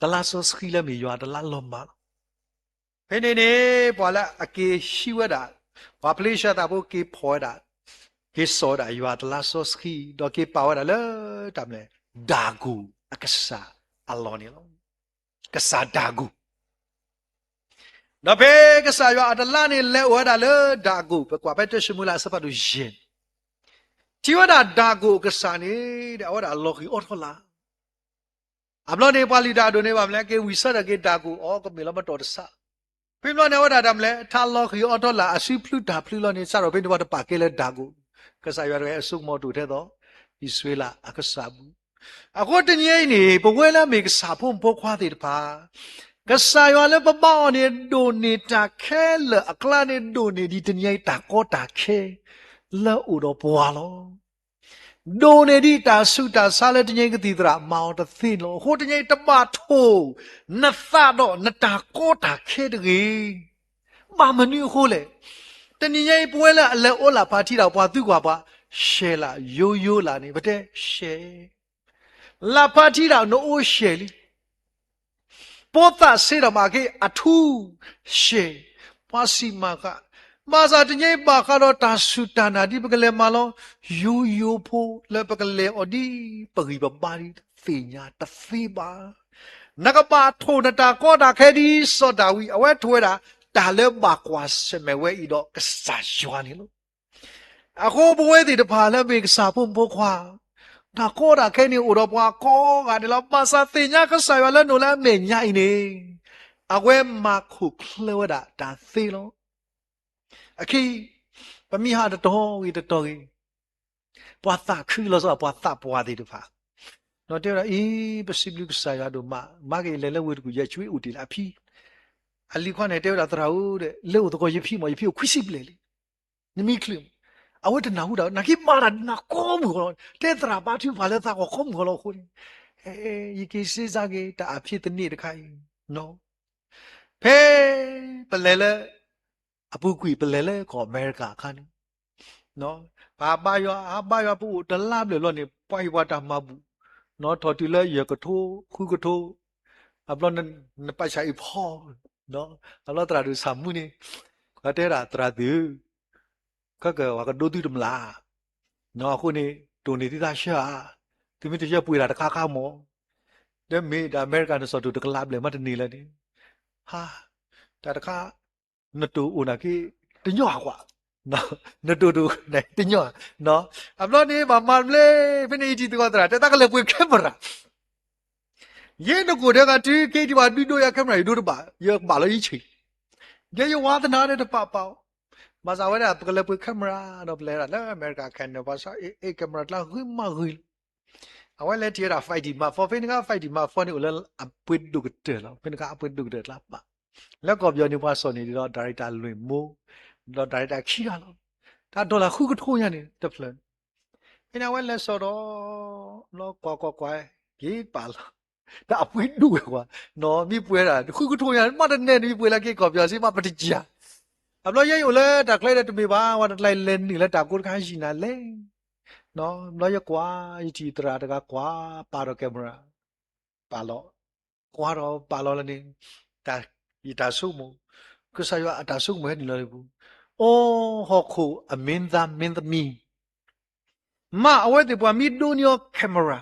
တလါစီဆှံလၢမ့ၢ်ယွၤတလါလီၤမၢ်လီၤ. ဖဲန့ၣ်န့ၣ် ပှၤလၢအက့ၤဟံးဝဲဒၣ် ပှၤဖလ့ၡသးဖိက့ၤဖီၣ်ဝဲဒၣ် က့ၤစိာ်ဝဲဒၣ်ယွၤတလါစီဆှံ ဒီးက့ၤပာ်ဝဲဒၣ်လၢ တၢ်မနုၤလဲၣ် ဒၣ်ကိၣ်အကစၢ်အလီၢ်န့ၣ်လီၤ. ကစၢ်ဒၣ်ကိၣ် ဒီးဖဲကစၢ်ယွၤအတလါန့ၣ် လဲၤအိၣ်ဝဲဒၣ်လၢဒၣ်ကိၣ် ပကွၢ်ဖဲတၢၡမူၤအ့လးအဆၢဖးဒိၣ်ယဲၢ်န့ၣ် ထံၣ်ဝဲဒၣ်ဒၣ်ကိၣ်အကစၢ်န့ၣ် အဝဲဒၣ်လီၤဃံၤအီထီလာ် အဘျီန့ၣ် ပှၤလုၢ်တၢ်အဒိၣ်န့ၣ်ဘၣ်မနုၤလဲၣ် က့ၤဝံၣ်ဆၢထၢၣ်က့ၤဒၣ်ကိၣ်အီၤ ကမ့ၢ်လီၤမတီၢ်တဆး. ဖဲဘျီန့ၣ် အဝဲဒၣ်တၢ်မနုၤလဲၣ် ထးလီၤဃံၤအီထီလာ် အစုဖျုးတၢ်ဖျုးလီၤန့ၣ် စးထီၣ်ဖဲန့ၣ် ပှၤတပာ်ကဲလၢဒၣ်ကိၣ် ကစၢ်ယွၤတဂၤအစိကမီၤတအိၣ်ထဲသိး အံၣ်စရ့လးအကစၢ်ပူၤ. အဃိတနံၤအံၤန့ၣ် ပဝဲလၢအမ့ၢ်ကစၢ်ဖိမုၣ်ဖိခွါသ့ၣ်တဖၣ် ကစၢ်ယွၤလၢပဘါအီၤန့ၣ် ဒိၣ်န့ၢ်တၢ်ခဲလၢာ်အကျါန့ၣ် ဒိၣ်န့ၢ်ဒံးတနံၤအံၤတၢ်ကီတၢ်ခဲလၢအအိၣ်ဒီးပှၤလီၤ. ဒိၣ်န့ၢ်ဒံးတၢ်ဆူးတၢ်ဆါလၢတနံၤအံၤကသံၣ်သရၣ် မၤအီၤတသ့လီၤ. အဃိတနံၤအံၤတဘၣ်ထိၣ်နသးဒီးနတၢ်ကီတၢ်ခဲတဂ့ၤ. ဘၣ်မနုၤအဃိလဲၣ်. တနံၤညါအံၤ ပဝဲလၢအလဲၤအိၣ်လၢ်ဖးထံတၢ် ပှၤသံကွၢ်ပှၤ ရှဲလၢယိယိလၢန့ၣ် ပတဲရှဲ လၢ်ဖးထံတၢ်နအိၣ်ရှဲလံ. ပိသၣ်စ့တၢ်မၤက့ၤအထူရှဲ, ပှၤစံးမၤဃၣ်, ဘၣ်ဆၣ်တနံၤအံၤဘၣ်ဃးဒီးတၢ်စူၢ်တၢ်နာ်ဒ်ပကလဲၤမၤလီၤ ယိယိဖိလၢပကလဲၤအီၤဒ် ပဂံၢ်ပဘါဒ်သ့ၣ်ညါတသ့ဘၣ်. နကဘၣ်ထိၣ်နတၢ်ကီတၢ်ခဲဒ်စီၤဒၤဝံး အဝဲထိၣ်ဝဲဒၣ် တၢ်လၢဘၣ်ကွၢ်ဆၢၣ်မဲာ်ဝဲအံၤဒီးကစၢ်ယွၤန့ၣ်လီၤ. အဃိပဝဲသ့ၣ်တဖၣ်လၢအမ့ၢ်ကစၢ်ဖိမုၣ်ဖိခွါ, တၢ်ကီတၢ်ခဲန့ၣ်အိၣ်ဒီးပှၤကိးဂၤဒဲးလီၤ. ဘၣ်ဆၣ်သ့ၣ်ညါကစၢ်ယွၤလၢနအိၣ်လၢအမဲာ်ညါအံၤန့ၣ်, အဝဲမၤခိၣ်ချၢဝဲဒၣ်တၢ်သ့လီၤ. အခံ, ပမ့ၢ်ဟးတတီၤဂ့ၤတတီၤဂ့ၤ, ပှၤသးခုလီၤဆီ ပှၤသးပှၢ်သ့ၣ်တဖၣ် တဲဝဲဒၣ်အံၤ, ပစံးဘျုးကစၢ်ယွၤဒိၣ်မး, မၤက့ၤလဲၤလၢဝ့ၢ်တကူၣ် ယဲၢ်ဆံအိၣ်တ့ၢ်လၢအဖံ, အလံၤခွါန့ၣ် တဲဝဲဒၣ်သရၣ်ဧၢ, လဲၤအိၣ်သကိးယဖံမး, ယဖံအိၣ်ခွံဆံဘျဲၣ်လံ. နမံၤချုး, အဝဲတနၢ်ဟူတၢ်, နာ်က့ၤမၤတၢ်နၤကိးမုၢ်ဂီၤလီၤ, တဲသရၣ်ဘါထုကဖၣ်လၢသးဂီၢ်ကိးမုၢ်ဂီၤလီၤအဃိန့ၣ်, ယက့ၤစ့စါက့ၤ တၢ်အဖံးသန့တခါအံၤ, ဖဲပလဲၤလၢ အပူၤကွံာ်ပလဲၤလၢကီၢ်အမဲရကၤအခါန့ၣ်, ပဘါယွၤ, အဘါယွၤပအိၣ်တလါဘျဲၣ်ဘျီန့ၣ် ပှၤဟ့ၣ်ပှၤတၢ်မၤဘူၣ်, ထီၣ်တုၤလၢယဲၢ်ကထိ, ဃုကထိ, အဘျီနပာ်ဆၣ်အံၤဖီ, အဘျီသရၣ်ဒိၣ်ဆၣ်မူန့ၣ်, တဲဒၣ်သရၣ်သု, ခဲကပှၤကဒိသူတမျၢ်, အဃိန့ၣ် တိၢ်န့ၢ်သုသးဆှၢဧါ, သုမ့ၢ်တဆှၢပှ့ၤတၢ်တခါခါမး, ဒီးမ့ၢ်ဒၣ်အမဲရကၤနစီၣ်တိၢ်တကလးဘျဲၣ်မးတန့ၢ်လၢၤန့ၣ်, ဟါ, တၢ်တခါ နတိၢ်အိၣ်နာ်က့ၤ တညီဧါကွၢ်, နတိၢ်တအိၣ်န့ၣ်တညီဧါ, အဘျီန့ၣ်ဘၣ်မၤတဘျဲၣ်, ဖဲန့ၣ်အံၤထံၣ်သကိးသရၣ် တဲသးကလဲၤပှ့ၤ camera, ယဲနကိၣ်ဒဲးဂၤတုၤက့ၤထံၣ်ဘၣ်ဒုးဒိးယၤ camera ယဒိတဘၣ်, ယဘၣ်လီၤယဆံး, ယဲယဝါသနာ်ဒီးတပာ်ပာ်အီၤ, ဘၣ်ဆၣ်ဝဲဒၣ်ပကလဲၤပှ့ၤ camera ဒီးပလဲၤဒၣ်လၢအမဲရကၤခဲန့ၣ် ပှၤဆါ camera တကျါဂ့ၤမးဂ့ၤလီၤ. အဝဲလဲၤထံၣ်ဝဲဒၣ် five D Mark four, ဖဲန့ၣ်အခါ five D Mark four န့ၣ်အိၣ်လၢအပှ့ၤဒိၣ်ကတၢၢ်လီၤ, ဖဲန့ၣ်အခါအပှ့ၤဒိၣ်ကတၢၢ်တကျါပာ်, လၢကီၢ်ပယီၤန့ၣ် ပှၤစိာ်န့ၢ်ဒံးဒီး director လွံၢ်မူ, ဒီး director ခံဂၤလီၤ, တၢ် dollar ဃုကထိညါန့ၣ်တဖျၢၣ် ဖဲန့ၣ်အဝဲလဲၤစိာ်ဒီး လီၤကွၢ်ကွၢ်ကွၢ်, က့ၤပာ်လီၤ, တၢ်အပှ့ၤဒိၣ်ဝဲကွၢ်, နီၢ်မ့ၢ်ပှ့ၤဒၣ် ဃုကထိညါ မ့တမ့ၢ်န့ၣ် မ့ၢ်ပှ့ၤလၢက့ၤကီၢ်ပယီၤစ့ၢ် မ့ၢ်ပတယၤ, အဘျီယဲယအိၣ်လၢတၢ်ချၢဒီးတမ့ၢ်ဘၣ်, ဝဲတကျါလဲၤနုာ်လၢတၢ်ကိးတခါယံာ်နၤလဲၣ်, ဘျီယကွၢ် ယထံၣ်သရၣ်တဂၤကွၢ် ပာ်ဒီး camera ပာ်လီၤ, ကွၢ်ဒီးပာ်လီၤလၢန့ၣ်, ယတၢ်ဆိကမိၣ်, ကစၢ်ယွၤအတၢ်ဆိကမိၣ်ဟဲနုာ်လီၤလၢပူၤ, အိ ဟီၣ်ခိၣ်အမင်းသားမင်းသမီး မ့ၢ်အဝဲသ့ၣ်ပှၤမ့ၢ်ဒိးန့ၢ်အီၤ camera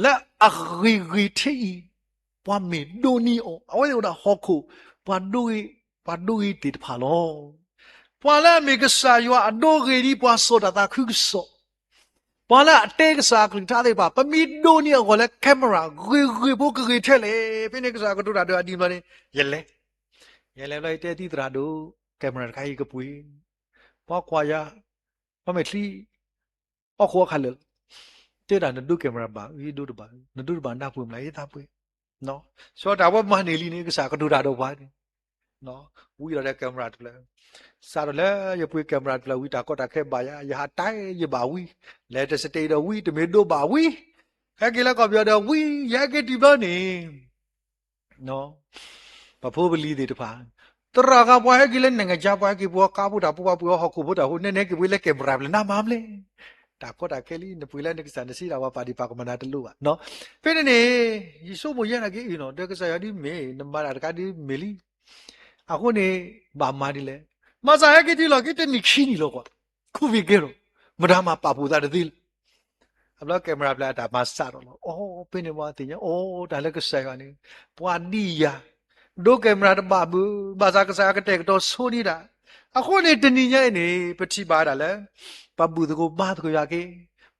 လၢအဂ့ၤဂ့ၤထဲအံၤ, ပှၤမ့ၢ်ဒိးန့ၢ်အီၤ, အဝဲသ့ၣ်အိၣ်ဒၣ်ဟီၣ်ခိၣ် ပှၤဒိဂ့ၤ, ပှၤဒိဂ့ၤသ့ၣ်တဖၣ်လီၤ. ပှၤလၢအမ့ၢ်ကစၢ်ယွၤအဒိဂ့ၤဒ်ပှၤစိာ်တၢ်သးခုကစီၣ်, ပှၤလၢအတဲကစၢ်အကလုၢ်ကထါသ့ၣ်တဖၣ်, ပမ့ၢ်ဒိးန့ၢ်အဂီၢ်လၢ camera ဂ့ၤဂ့ၤဖိကဂ့ၤထဲလဲၣ်. ဖဲန့ၣ်ကစၢ်ကတိၤတၢ်ဒီးအဒံးဘျီန့ၣ်, ယလဲၤ, ယလဲၤဘျီယတဲသုသရၣ်ဒိၣ်, camera တခါအံၤကပှ့ၤ, ပှၤကွၢ်ယၤ, ပှၤမဲာ်ချံ အီၣ်ခိၣ်အီၣ်ခးလၢာ်လီၤ. တဲဒၣ်နဒိ camera ဘၣ်, ယဒိတဘၣ်, နဒိတဘၣ်နၢ်ပှ့ၤမး ယသးပှ့ၤ. စီၤတၢ်ဝဲမၤန့ၢ်လံန့ၣ် ကစၢ်ကတိၤတၢ်ဒီးပှၤန့ၣ်, ဝံၤဒီး camera တဖျၢၣ်, စးထီၣ်လၢယပှ့ၤ camera တဖျၢၣ်ဝံၤတၢ်ကီတၢ်ခဲဘၣ်ယၤ, ယဟးတဲယဘၣ်ဝံၤ, လဲၤတစတဲဒီးဝံၤ, တမ့ၢ်ဒိဘၣ်ဝံၤ, ဟဲက့ၤလၢကီၢ်ပယီၤဒီးဝံၤ, ယဟဲက့ၤတုၤဘျီန့ၣ် ပှၤဖိပလံၤသ့ၣ်တဖၣ်, သရၣ်ဂၤပှၤဟဲက့ၤလၢ နိုင်ငံခြား ပှၤဟဲက့ၤပှၤကါဖိတၢ်ဖိ ပှၤပှ့ၤအီၣ်ဟီၣ်ခိၣ်ဖိတၢ်ဖိ, နဲနဲက့ၤပှ့ၤလၢ camera ပျဲနၤမၤဘျဲၣ်. တၢ်ကီတၢ်ခဲလံ, နပှ့ၤလၢနကစၢ်နစံးဒၣ်ပှၤပာ်ဒံးပာ်ကမၣ်နၤတလိၣ်ဘၣ်. ဖဲန့ၣ်န့ၣ်, ယဆိကမိၣ်ယဲနာ်က့ၤအံၤနီၤ, ဒီးကစၢ်ယွၤဒ်မ့ၢ်, နမၤတၢ်တခါဒ်မ့ၢ်လံ. အဃိန့ၣ်, ဘၣ်မၤဒ်လဲၣ်. မၤစၢ်ဟဲက့ၤတုၤလီၤက့ၤတနံၣ်ခံနံၣ်လီၤကွၢ်, COVID ကဲထီၣ်, မတၤမၤပာ်ဖှိၣ်သးတသ့လၢၤ အဘျီ camera ဖျၢၣ်အတၢ်မၤစးထီၣ်လီၤ. အိ ဖဲန့ၣ်ပှၤသ့ၣ်ညါ, အိ တၢ်လၢကစၢ်ယွၤန့ၣ်, ပှၤဒ်ယၤ, ဒိ camera တဘၣ်ဘၣ်, ဘၣ်ဆၣ်ကစၢ်ယွၤကတဲာ်ကတီၤဆိဒံးတၢ်. အဃိန့ၣ်တနံၤညါအံၤန့ၣ် ပထံၣ်ဘၣ်ဒၣ်လၢ ပဘူၣ်သကိးဘါသကိးယွၤက့ၤ,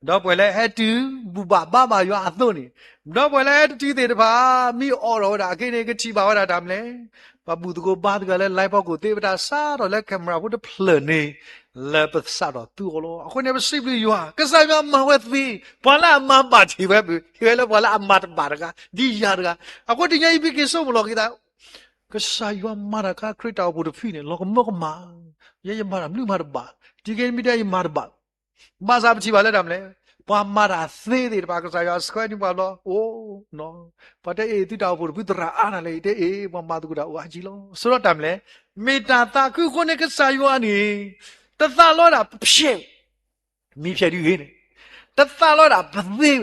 ဒီးပှၤလၢဟဲတုၤဘူၣ်ဘၣ်ဘါဘၣ်ယွၤအသိးန့ၣ်, ဒီးပှၤလၢဟဲတတုၤသ့ၣ်တဖၣ် မ့ၢ်အိးထီၣ်ဝဲဒၣ်အခံန့ၣ် ကထံၣ်ဘၣ်ဝဲဒၣ်တၢ်မနုၤလဲၣ်, ပှၤဘူၣ်သကိးဘါသကိးလၢ လါဖီခိၣ်သ့ၣ် ပတၢ်စးထီၣ်လၢ camera ဖိတဖျၢၣ်န့ၣ် လၢပစးထီၣ်သူအီၤလီၤ. အဃိန့ၣ် ပစံးဘျုးယွၤ ကစၢ်ယွၤမၤဝဲသ့, ပှၤလၢအမၤဘၣ်ထံးဝဲပူၤ ဟ့ၣ်ဝဲလၢပှၤလၢအမၤတဘၣ်တဂၤ ဒ်ယၤတဂၤ. အဃိတနံၤအံၤ ပက့ၤဆိကမိၣ်လီၤက့ၤသး ကစၢ်ယွၤမၤတၢ်ခါခရံာ်တၢ်အိၣ်ဖှိၣ်တဖုန့ၣ် လီၤကမၢကမၣ်, ယဲယမၤတၢ်မနုၤမၤတဘၣ်, တံၤက့ၤမ့ၢ်တဲယမၤတဘၣ်, ဘၣ်ဆၣ်ပထံၣ်ဘၣ်လၢတၢ်မနုၤလဲၣ်, ပှၤမၤတၢ်သ့သ့ၣ်တဖၣ် ကစၢ်ယွၤဆှၢန့ၢ်ပှၤဘျီ အိၣ်, ပှၤတဲအ့ၣ် သုတၢ်အိၣ်ဖှိၣ်တဖုသရၣ်အါနၤလဲၣ် အံၤတဲအ့ၣ် ပှၤမၤသကိးတၢ်အိၣ်အါကံလီၤ. ဆိဒီးတၢ်မနုၤလဲၣ်, မ့ၢ်တၢ်သးခုအဃိန့ၣ် ကစၢ်ယွၤန့ၣ် တသးလီဝဲဒၣ်ပဖျဲး မ့ၢ်ဖျဲးဒ်ဂ့ၤန့ၣ်, တသးလီဝဲဒၣ်ပသ့,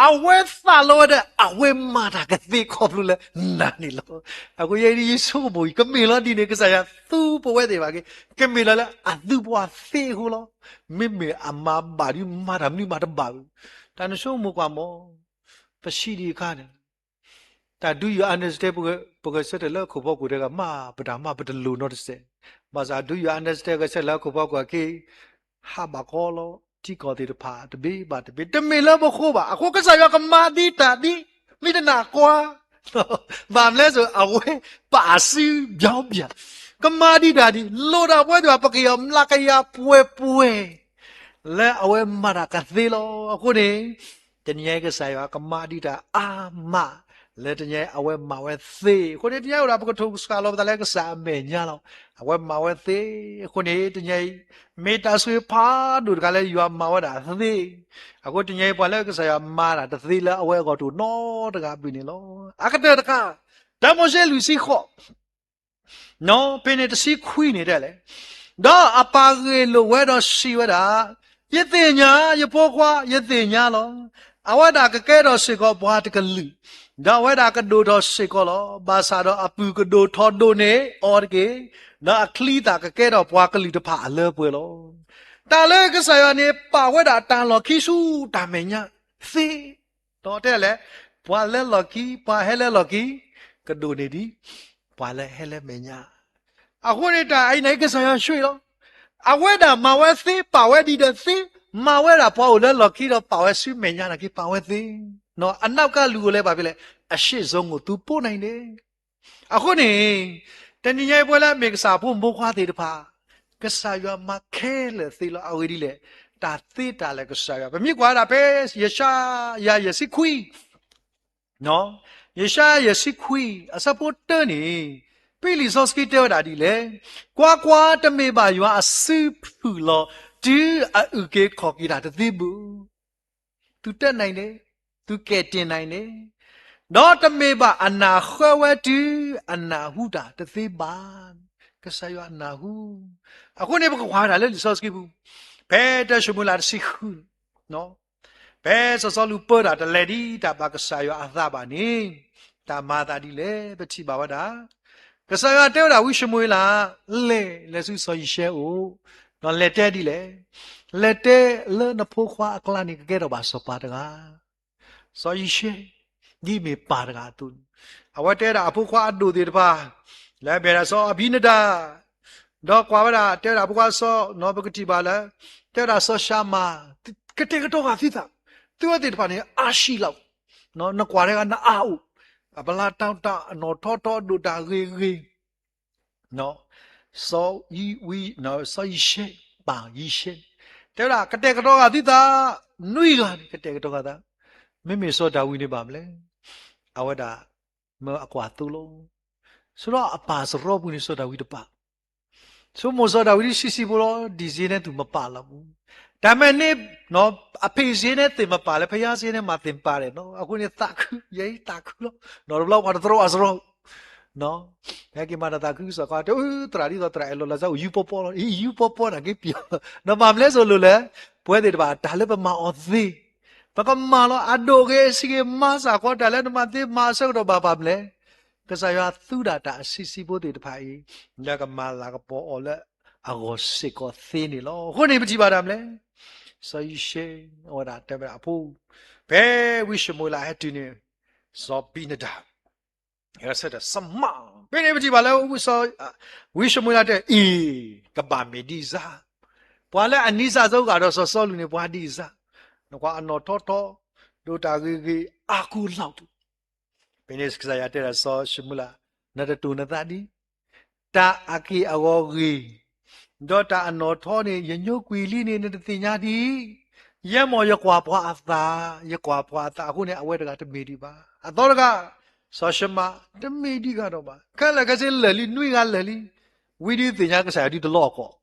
အဝဲသးလီဝဲဒၣ် အဝဲမၤတၢ်ကသ့ခီဖျိလၢနၤန့ၣ်လီၤ. အဃိယဲဒ်ယဆိကမိၣ်အံၤ ကမ့ၢ်လီၤဒ်န့ၣ် ကစၢ်ယွၤသူပဝဲသ့ၣ်တဖၣ်က့ၤ ကမ့ၢ်လီၤလၢအသူပှၤသ့အဃိလီၤ. မ့မ့ၢ်အမၤဘၣ်ဒ်မၤတၢ်မနုၤမၤတဘၣ်ဝဲ, တၢ်နဆိကမိၣ်ကွၢ်မး, ပဆံးဒံးအခါန့ၣ် တၢ် do you understand ပဂဲၤဆၢထၢၣ်လၢခိၣ်ဖီခိၣ်တဲဂၤ မ့ၢ်ပတၢ်မ့ၢ်ပတလိၣ်နီတစဲး, ဘၣ်ဆၣ် do you understand ဂဲၤဆၢထၢၣ်လၢခိၣ်ဖီခိၣ်အခံ ဟးဘၣ်ကီလီၤ ထံကီၢ်သ့ၣ်တဖၣ်တဘ့ၣ်ဘၣ်တဘ့ၣ် တမ့ၢ်လၢပဃိဘၣ်. အဃိကစၢ်ယွၤကမၤဒ်တၢ်ဒ် မ့ၢ်တနာ်ကွၢ် ဘၣ်မနုၤလဲၣ်စိ အဝဲပာ်စုဘျီဘျီ ကမၤဒ်တၢ်ဒ် လိၣ်ဒၣ်ပဝဲသ့ၣ်တဖၣ် ပကယီၤမျးကယၤပှဲၤပှဲၤ လၢအဝဲမၤတၢ်ကသ့လီၤ. အဃိန့ၣ် တနံၤအံၤကစၢ်ယွၤကမၤဒ်တၢ်အါမး လၢတနံၤအံၤအဝဲမၤဝဲသ့. အဃိန့ၣ် တနံၤအံၤအိၣ်ဒီးပကထိၣ်စှၤလီၤပသးလၢကစၢ်အမဲာ်ညါလီၤ. အဝဲမၤဝဲသ့. အဃိန့ၣ် တနံၤအံၤ မ့ၢ်တၢ်ဆိၣ်ဂ့ၤဖးဒိၣ်တခါလၢယွၤမၤဝဲဒၣ်သ့. အဃိတနံၤအံၤပှၤလၢကစၢ်ယွၤမၤတၢ်တသ့လၢအဝဲအဂီၢ်တအိၣ်နီတဂၤဘၣ်န့ၣ်လီၤ. အကတၢၢ်တခါ တၢမိၤၡ့လွံၢ်ဆံဃိး ဖဲန့ၣ်တဆံခွံန့ၣ်တဲလဲၣ်, ဒီးအပာ်ဂ့ၢ်လိာ်ဝဲဒီးစံးဝဲဒၣ်, ယသ့ၣ်ညါ, ယဖိခွါ, ယသ့ၣ်ညါလီၤ. အဝဲဒၣ်ကကဲထီၣ်စ့ၢ်ကီးပှၤတကလုာ်, ဒီးအဝဲဒၣ်ကဒိၣ်ထီၣ်စ့ၢ်ကီးလီၤ. ဘၣ်ဆၣ်ဒီးအပုၢ်ကဒိၣ်ထီၣ်ဒိၣ်န့ၢ်အီၤတက့ၢ်, ဒီးအချံသၣ်ကကဲထီၣ်ပှၤကလုာ်တဖၣ်အလၢပှဲၤလီၤ. တၢ်လၢကစၢ်ယွၤန့ၣ် ပာ်ဝဲဒၣ်တၢ်လီၢ်ခံဆူတၢ်မဲာ်ညါသ့ ဒီးတဲလဲၣ်, ပှၤလၢလီၢ်ခံ, ပှၤဟဲလၢလီၢ်ခံ, ကဒိၣ်န့ၢ်ဒံး ပှၤလၢဟဲလၢမဲာ်ညါ. အဃိန့ၣ်တၢ်အံၤန့ၣ် ကစၢ်ယွၤဆိၣ်ဂ့ၤလီၤ. အဝဲဒၣ်မၤဝဲသ့ ပာ်ဝဲဒ်ဒီးသ့, မၤဝဲဒၣ်ပှၤအိၣ်လၢလီၢ်ခံဒီးပာ်ဝဲဆူမဲာ်ညါနာ်က့ ပာ်ဝဲသ့. အနီၢ်ကစၢ်လူၤအိၣ်လဲၣ်ဘၣ်ဖဲလဲၣ်, အရှေ့ဆုံးကို သူပို့နိုင်တယ်. အဃိန့ၣ် တနံၤညါအံၤပဝဲလၢအမ့ၢ်ကစၢ်ဖိမိၢ်ခွါသ့ၣ်တဖၣ်, ကစၢ်ယွၤမၤခဲလၢာ်သ့လီၤ. အဂ့ၢ်ဒ်လဲၣ်, တၢ်သ့တၢ်လၢာ်ကစၢ်ယွၤ. ပမ့ၢ်ကွၢ်ဝဲဒၣ်ဖဲ ယၡါယၤယဲၢ်ဆံခွံ, ယၡါယၤယဲၢ်ဆံခွံ အဆၢဖိတၢန့ၣ်, ဖဲလံာ်စီဆှံတဲဝဲဒၣ်ဒ်လဲၣ်, ကွၢ်ကွၢ်, တမ့ၢ်ဘၣ်ယွၤအစုဖုၣ်လီၤ တုၤအအုၣ်က့ၤခီၣ်က့ၤတၢ်တသ့ဘၣ်. သုတၢ်နၢၤန့ၣ်, သုကဲးတ့ၢ်နၢၤန့ၣ်, ဒီးတမ့ၢ်ဘၣ်အနၢ်ဃၢဝဲတုၤအနၢ်ဟူတၢ်တသ့ဘၣ်. ကစၢ်ယွၤအနၢ်ဟူ. အဃိန့ၣ် ပကကွၢ်ဝဲဒၣ်လၢလံာ်စီဆှံပူၤ, ဖဲတၢၡမူၤအ့လးတဆံဃုန့ၣ်, ဖဲစီၤစီလူးပၢတၢ်တလဲၤဒ်တၢ်ဘၣ်ကစၢ်ယွၤအသးဘၣ်န့ၣ်, တၢ်မၤအသးဒ်လဲၣ် ပထံၣ်ဘၣ်ဝဲဒၣ် ကစၢ်ယွၤတဲဝဲဒၣ်ဝံၡမူၤအ့လး, လဲၤ, လဲၤဆူစီၤယံၤၡဲအအိၣ်, ဒီးလဲၤတဲဒ်လဲၣ်, လဲၤတဲလၢနဖိခွါအကျါန့ၣ် ကကဲထီၣ်ဘၣ်စီၤပၤတဂၤ စီၤယံၤၡဲ, ဒ်မ့ၢ်ပၢ်တဂၤအသိးန့ၣ်, အဝဲတဲဒၣ်အဖိခွါအဒိၣ်သ့ၣ်တဖၣ်, လၢအမ့ၢ်ဒၣ်စီၤအဘံနဒၤ, ဒီးကွၢ်ဝဲဒၣ် တဲဝဲဒၣ်အဖိခွါစီၤ, ပကထံၣ်ဘၣ်လၢ, တဲဝဲဒၣ်စီၤၡၤမၤ, ကတဲာ်ကတီၤဃာ်သုသး, သုဝဲသ့ၣ်တဖၣ်န့ၣ် အါဆံးလီၤ, နကွၢ်တဂၤနအါအိၣ်, အပလၢတၢ်တၢ်အနီၣ်ထီထီအဒိၣ်တၢ်ဂ့ၤဂ့ၤ စီၤယံၤ, စီၤယံၤၡဲ, ပၢ်ယံၤၡဲ, တဲဝဲဒၣ် ကတဲာ်ကတီၤဃာ်သုသး, နွံဂၤန့ၣ် ကတဲာ်ကတီၤဃာ်သး, မ့မ့ၢ်စီၤဒၤဝံးန့ၣ်ဘၣ်မနုၤလဲၣ်, အဝဲဒၣ်မၢအကွၢ်သိလီၤ. ဆိဒီးအပၢ်စရီပူၤန့ၣ် စီၤဒၤဝံးတပၢ်, ဆိကမိၣ်စီၤဒၤဝံးဒ်ဆံးဆံးဖိလီၤ, ဒ်စ့န့ၣ်သူၣ်မပာ်လီၤပူၤ, တၢ်မ့ၢ်န့ၣ်, အဖံးစ့န့ၣ်သ့ၣ်မပာ်လၢ ဖယါစ့န့ၣ်မၤသ့ၣ်မပာ်ဒီးနီၤ, အဃိန့ၣ်သးခု, ယဲအံၤသးခုလီၤ, နီၤတဘျီပှၤတသရီအစရီ ဟဲက့ၤမၤတၢ်သးခုကစီၣ်ခီ တဲသရၣ်ဒ်သိးသရၣ်အဲၣ်လီၤလၢ်စၢ်အိၣ်ယူပီပီလီၤ, အံၤယူပီပီနာ်က့ပျီ, နမၤမလဲၣ်စိၤလိၤလဲၣ်, ပဝဲသ့ၣ်တဖၣ်တၢ်လၢပမၤအီၤသ့, ပကမၤလီၤအဒိၣ်ဂ့ၤအဆံးဂ့ၤ မၤစၢ်ဃီတၢ်လၢနမၤသ့မၤအဆၢကတီၢ်ဘၣ်ဘၣ်မလဲၣ်, ကစၢ်ယွၤသူဒၣ်တၢ်အဆံးဆံးဖိသ့ၣ်တဖၣ်အံၤ, လၢကမၤလၤကပီၤအီၤလၢအဂီၢ်စ့ၢ်ကီးသ့န့ၣ်လီၤ. အဃိန့ၣ်ပထံၣ်ဘၣ်တၢ်မလဲၣ်, စီၤယံၤၡဲ, အဝဲဒၣ်တဲဝဲဒၣ်အဖိ, ဖဲဝံၡမူၤအ့လးဟဲတုၤန့ၣ်, စီၤဘံနဒၤ ဂဲၤဆၢထၢၣ် စမး, ဖဲန့ၣ်ပထံၣ်ဘၣ်လၢ ဝံၡမူၤအ့လးတဲ အံၤ, ကဘၣ်မ့ၢ်ဒ်စၢ်, ပှၤလၢအနံၤစၢ်စိၤဂာ်ဒီးစီၤစီလူးန့ၣ် ပှၤဒ်စၢ်, နကွၢ်အနီၣ်ထီထီ, ဒိးတၢ်ဂ့ၤဂ့ၤအါကိးလီၢ်တ ဖဲန့ၣ်ကစၢ်ယွၤတဲဒၣ်စီၤၡမူၤလး, နတတိၢ်နသးဒံး, တၢ်အက့ၢ်အဂီၤဂ့ၤ, ဒီးတၢ်အနီၣ်ထီန့ၣ် ယညိကွံာ်လံန့ၣ် နတသ့ၣ်ညါဒံး, ယဲမီၢ်ယကွၢ်ပှၤအသး, ယကွၢ်ပှၤအသးအဃိန့ၣ် အဝဲတဂၤတမ့ၢ်ဒံးဘၣ်. အသီတဂၤ, စီၤၡမၤ, တမ့ၢ်ဒံးဂၤဒီးဘၣ်. ခဲလၢာ်ခဲဆ့လၢာ်လံ နွံဂၤလၢာ်လံ, ဝံဒုးသ့ၣ်ညါကစၢ်ယွၤဒ်တလီၢ်အကီၢ်,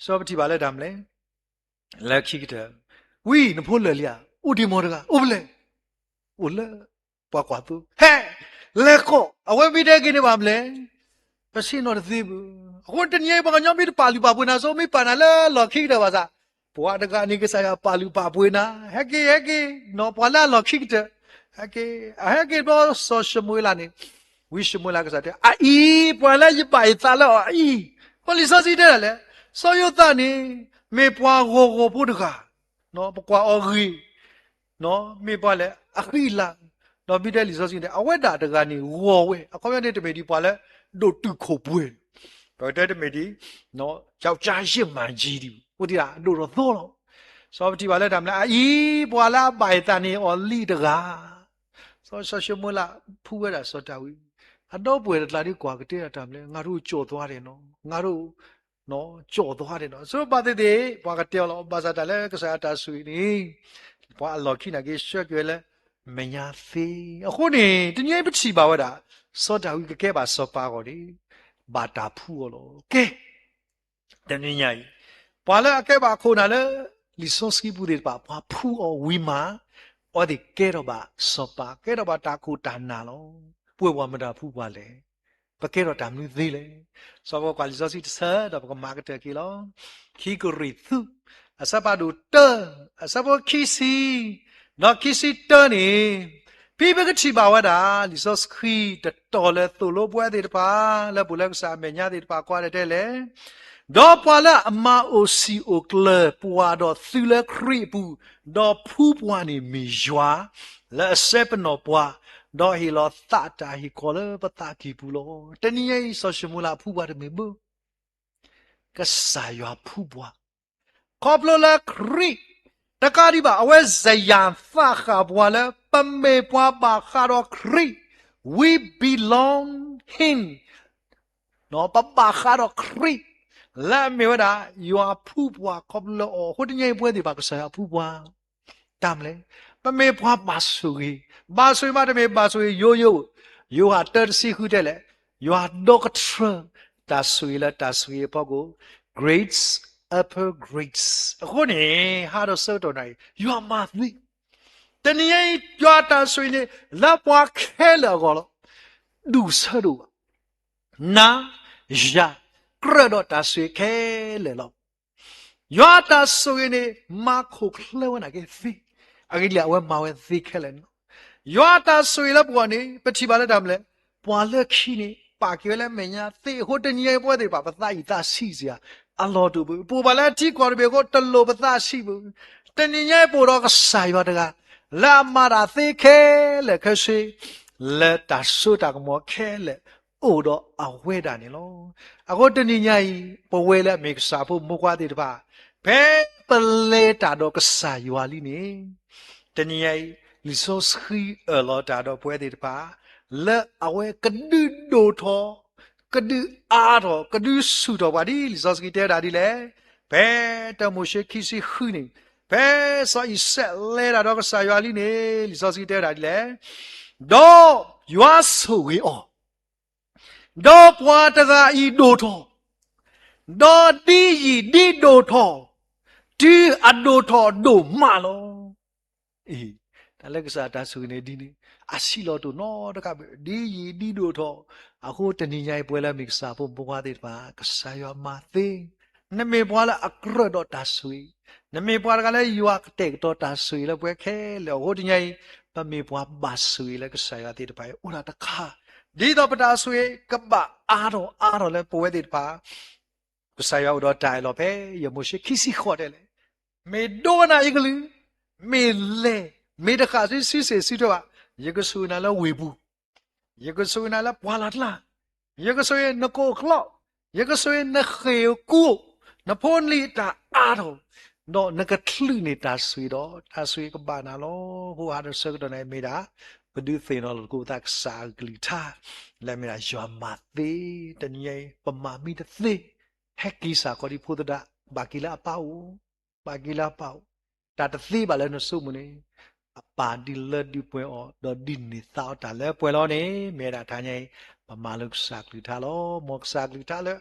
စီၤပထံၣ်ဘၣ်လၢတၢ်မနုၤလဲၣ် လၢခံကတၢၢ်, ဝံနဖိလၢာ်လံဧါ, အိၣ်ဒံးမီၢ်တဂၤ, အိၣ်ဖဲလဲၣ်, အိၣ်လၢပှၤကွၢ်သိ, ဟဲ, လဲၤဃီ, အဝဲမ့ၢ်တဲက့ၤန့ၣ်ဘၣ်မနုၤလဲၣ်, ပဆ့ၣ်နီၤတသ့ဘၣ်. အဃိတနံၤအံၤ ပှၤကညီမ့ၢ်တပာ်လုၢ်ပာ်ပှ့ၤနၤစိ မ့ၢ်ပာ်နၤလၢလီၢ်ခံကတၢၢ်ဘၣ်ဆၣ်, ပှၤတဂၤန့ၣ် ကစၢ်ယွၤပာ်လုၢ်ပာ်ပှ့ၤနၤ, ဟဲက့ၤ ဟဲက့ၤ, နီၢ်ပှၤလၢအလီၢ်ခံကတၢၢ်, ဟဲက့ၤ, အဟဲက့ၤဘျီစီၤၡမူၤအ့လးန့ၣ်, ဝံၡမူၤအ့လးကစၢ်တဲ အအံၤ ပှၤလၢယဘၣ်ယသးလၢအီၤအအံၤ, အဃိလံာ်စီဆှံတဲဒၣ်လဲၣ်, စီၤယိၤသးန့ၣ် မ့ၢ်ပှၤဂီၤဂီၤဖိတဂၤ, ပကွၢ်အီၤဂ့ၤ, မ့ၢ်ပှၤလဲၣ် အဃံအလၤ, ဒီးမ့ၢ်တဲလံာ်စီဆှံန့ၣ် အဝဲဒၣ်တဂၤန့ၣ်ဂီၤဝဲ, အခီပညီန့ၣ် တမ့ၢ်ဒံးပှၤလၢဒိၣ်တုာ်ခိၣ်ပှဲၤ, ပကတဲတမ့ၢ်ဒံး ယောက်ျားယစ်မၢ်ကၠံဒံး, အိၣ်ဒံးဒၣ်ဒိၣ်ထီၣ်သီလီၤ. စီၤပထံၣ်ဘၣ်လၢတၢ်မနုၤလဲၣ် အအံၤ ပှၤလၢအဘၣ်ယသးန့ၣ်အီၤလံတဂၤ, စီၤၡမူၤအ့လးဖှူဝဲဒၣ်စီၤဒၤဝံး, အဒီပုၢ်ဝဲၢ်တကျါဒ်ကွၢ်ကတဲဒၣ်တၢ်မနုၤလဲၣ် ငါဒိၣ်ကၠီၣ်သွါဒဲးနီၤ, ငါဒိၣ် ကၠီၣ်သွါဒဲးနီၤ, ဆိဘၣ်သ့ၣ်သ့ၣ် ပှၤကတဲအီၤလီၤ, ဘၣ်ဆၣ်တၢ်လၢကစၢ်ယွၤတၢ်ဆိၣ်ဂ့ၤန့ၣ် ပှၤအလီၢ်ခံနာ်က့ ဆှၢက့ၤဝဲလၢမဲာ်ညါသ့. အဃိန့ၣ် တနံၤအံၤပထံၣ်ဘၣ်ဝဲဒၣ် စီၤဒၤဝံးကကဲဘၣ်စီၤပၤအဂီၢ်န့ၣ် ဘၣ်တၢ်ဖှူအီၤလီၤ. ကဲ, တနံၤညါအံၤ ပှၤလၢအကဲဘၣ်ခိၣ်နၢ်လၢလံာ်စီဆှံပူၤသ့ၣ်တဖၣ် ပှၤဖှူအီၤဝံၤမး အဝဲသ့ၣ်ကဲထီၣ်ဘၣ်စီၤပၤ, ကဲထီၣ်ဘၣ်တၢ်ခိၣ်တၢ်နၢ်လီၤ. ပဝဲပှၤမတၤဖှူပှၤလဲၣ်. ပကဲထီၣ်တၢ်မနုၤသ့လဲၣ်. စီၤပီကွၢ်လံာ်စီဆှံတဆၢဒီးပကမၤကတၢၢ်က့ၤလီၤ. ခံကရံၣ်သူး အဆၢဖးဒိၣ်တၢ အဆၢဖိခံဆံ ဒီးခံဆံတၢန့ၣ်, ဖဲပကထံၣ်ဘၣ်ဝဲဒၣ် လံာ်စီဆှံတတီၤလၢသိၣ်လိပဝဲသ့ၣ်တဖၣ် လၢပူၤလၢကစၢ်အမဲာ်ညါသ့ၣ်တဖၣ် ကွၢ်တဲတဲလဲၣ် ဒီးပှၤလၢအမၤအိၣ်စံာ်အိၣ်ကျၢၤပှၤဒီးသုလၢခရံာ်အပူၤ, ဒီးဖှူပှၤန့ၣ်မ့ၢ်ယွၤ လၢအစဲပနီၣ်ပှၤ, ဒီးဟ့ၣ်လီၤသးတၢ်ဟ့ၣ်ခီလၢပသးကံၢ်ပူၤလီၤ. တနံၤညါအံၤ စီၤၡမူၤလးဖှူပှၤတမ့ၢ်ဘၣ်, ကစၢ်ယွၤဖှူပှၤ ခီဖျိလၢခရံာ်, တကးဒံးဘၣ် အဝဲစယၤသးဃာ်ပှၤလၢ ပမ့ၢ်ပှၤဘၣ်ဃးဒီးခရံာ်, we belong him, ပဘၣ်ဃးဒီးခရံာ်, လၢအမ့ၢ်ဝဲဒၣ် ယွၤဖှူပှၤခီဖျိလၢအီၤ, အဃိတနံၤအံၤပဝဲသ့ၣ်တဖၣ် ကစၢ်ယွၤဖှူပှၤ တၢ်မနုၤလဲၣ်, ပမ့ၢ်ပှၤဘၣ်ဆိၣ်ဂ့ၤ, ဘၣ်ဆိၣ်ဂ့ၤမးတမ့ၢ်ဘၣ်ဆိၣ်ဂ့ၤယိယိ, ယိၤဟၣ်တၢတဆံဃုတဲလဲၣ်, ယွၤဒီကထြၢ တၢ်ဆိၣ်ဂ့ၤလၢတၢ်ဆိၣ်ဂ့ၤအဖီခိၣ်, grace upon grace. အဃိန့ၣ် ဟါဒီးဆၢကတီၢ်နၤအံၤ ယွၤမၤသ့, တနံၤညါအံၤ ယွၤတၢ်ဆိၣ်ဂ့ၤန့ၣ် လၢပှၤခဲလၢာ်အဂီၢ်လီၤ. ဒူၣ်ဆၢဒိၣ်ဘၣ် နၤ ယၤ ကြၢးဒီးတၢ်ဆိၣ်ဂ့ၤခဲလၢာ်လီၤ. ယွၤအတၢ်ဆိၣ်ဂ့ၤန့ၣ် မၤခိၣ်ချၢဝဲနာ်က့သ့, အဂ့ၢ်ဒ်လဲၣ် အဝဲမၤဝဲသ့ခဲလၢာ်န့ၣ်လီၤ. ယွၤအတၢ်ဆိၣ်ဂ့ၤလၢပဂီၢ်န့ၣ် ပထံၣ်ဘၣ်လၢတၢ်မနုၤလဲၣ်, ပှၤလၢခံန့ၣ် ပာ်က့ၤဝဲလၢမဲာ်ညါသ့အဃိ တနံၤညါအံၤပဝဲသ့ၣ်တဖၣ် ပသးအံၣ်သးဆံးစ့ၢ်ဧါ, အလီၢ်တအိၣ်ဘၣ်, ပအိၣ်ဘၣ်လၢထံကီၢ်တဘ့ၣ်အဃိ တလိၣ်ပသးဆံးဘၣ်. တနံၤညါအံၤပအိၣ်ဒီးကစၢ်ယွၤတဂၤ လၢအမၤတၢ်သ့ခဲလၢာ်ခဲဆ့ လၢတၢ်စိတၢ်ကမီၤခဲလၢာ် အိၣ်ဒီးအဝဲဒၣ်န့ၣ်လီၤ. အဃိတနံၤညါအံၤ ပဝဲလၢအမ့ၢ်ကစၢ်ဖိမိၢ်ပှၢ်သ့ၣ်တဖၣ် ဖဲပလဲၤတၢ်ဒီးကစၢ်ယွၤလံန့ၣ်, တနံၤညါအံၤ လံာ်စီဆှံအၢၣ်လီၤတၢ်ဒီးပဝဲသ့ၣ်တဖၣ် လၢအဝဲကဒုးဒိၣ်ထီၣ်, ကဒုးအါထီၣ်, ကဒုးဆူၣ်ထီၣ်ပှၤဒ် လံာ်စီဆှံတဲဝဲဒၣ်ဒ်လဲၣ်. ဖဲတၢမိၤၡ့ခံဆံဃုန့ၣ်, ဖဲစီၤအံၤစဲးလဲၤတၢ်ဒီးကစၢ်ယွၤလံန့ၣ် လံာ်စီဆှံတဲဝဲဒၣ်ဒ်လဲၣ်. ဒီးယွၤဆိၣ်ဂ့ၤအီၤ ဒီးပှၤတဂၤအံၤဒိၣ်ထီၣ်, ဒီးဒ်ယံာ်ဒ်ဒိၣ်ထီၣ်, တုၤအဒိၣ်ထီၣ်ဒိၣ်မးလီၤ. အ့, တၢ်လၢကစၢ်တၢ်ဆိၣ်ဂ့ၤန့ၣ်ဒ်န့ၣ်, အဆံးလီၤတိၢ်နီတခါဘၣ်, ဒ်ယံာ်ဒ်ဒိၣ်ထီၣ်. အဃိတနံၤညါအံၤ ပဝဲလၢအမ့ၢ်ကစၢ်ဖိမုၣ်ဖိခွါသ့ၣ်တဖၣ် ကစၢ်ယွၤမၤသ့, နမ့ၢ်ပှၤလၢအကြၢးဒီးတၢ်ဆိၣ်ဂ့ၤ, နမ့ၢ်ပှၤတဂၤလၢယွၤကတဲာ်ကတီၤတၢ်ဆိၣ်ဂ့ၤလၢပဝဲခဲလၢာ်အဃိ တနံၤညါအံၤ ပမ့ၢ်ပှၤဘၣ်ဆိၣ်ဂ့ၤလၢကစၢ်ယွၤသ့ၣ်တဖၣ်အံၤ အိၣ်ဒၣ်တခါ, ဒ်သိးပတၢ်ဆိၣ်ဂ့ၤကဘၣ်အါထီၣ်အါထီၣ်လၢပဝဲသ့ၣ်တဖၣ် ကစၢ်ယွၤအိၣ်ဒီးတၢ်အၢၣ်လီၤဖဲ ယမိၤၡ့ခံဆံဃိးတဲလဲၣ်, မ့ၢ်ဒိကနၣ်ယကလုၢ်, မ့ၢ်လဲၤ, မ့ၢ်တဃၣ်ဆူစုစ့ၣ်စုထွဲဘၣ်, ယကဆိၣ်ဂ့ၤနၤလၢဝ့ၢ်ပူၤ, ယကဆိၣ်ဂ့ၤနၤလၢပှၢ်လၢ်ကျါ, ယကဆိၣ်ဂ့ၤနကိးကျီး, ယကဆိၣ်ဂ့ၤနဃ့ၢ်ကူ, နဖိနလံၤအတၢ်အါထီၣ်, ဒီးနကချုးန့ၢ်တၢ်ဆိၣ်ဂ့ၤဒီး တၢ်ဆိၣ်ဂ့ၤကဘၣ်နၤလီၤ. အဃိဟးဒီးဆၢကတီၢ်န့ၣ်မ့ၢ်ဒၣ် ပဒုးသ့ၣ်နီၣ်လိာ်သကိးပသးကစၢ်အကလုၢ်ကထါ လၢအမ့ၢ်ဒၣ်ယွၤမၤသ့, တနံၤအံၤ ပမၤမ့ၢ်တသ့, ဟဲက့ၤစ့ၢ်ကီးဒံးဖိသဒါ, ဘၣ်က့ၤလၢအပၢ်အိၣ်, ဘၣ်က့ၤလၢအပၢ်အိၣ်, တၢ်တသ့ဘၣ်လၢနဆိကမိၣ်န့ၣ်, အပၢ်ဒုးလၢဒုးပှဲၤအီၤ ဒီးဒုးန့ၢ်သါအီၤတၢ်လၢပှဲၤလီၤန့ၣ် မ့ၢ်ဝဲဒၣ်တနံၤအံၤ ပမၤလိကစၢ်အကလုၢ်ကထါလီၤ. မ်ကစၢ်အကလုၢ်ကထါလၢ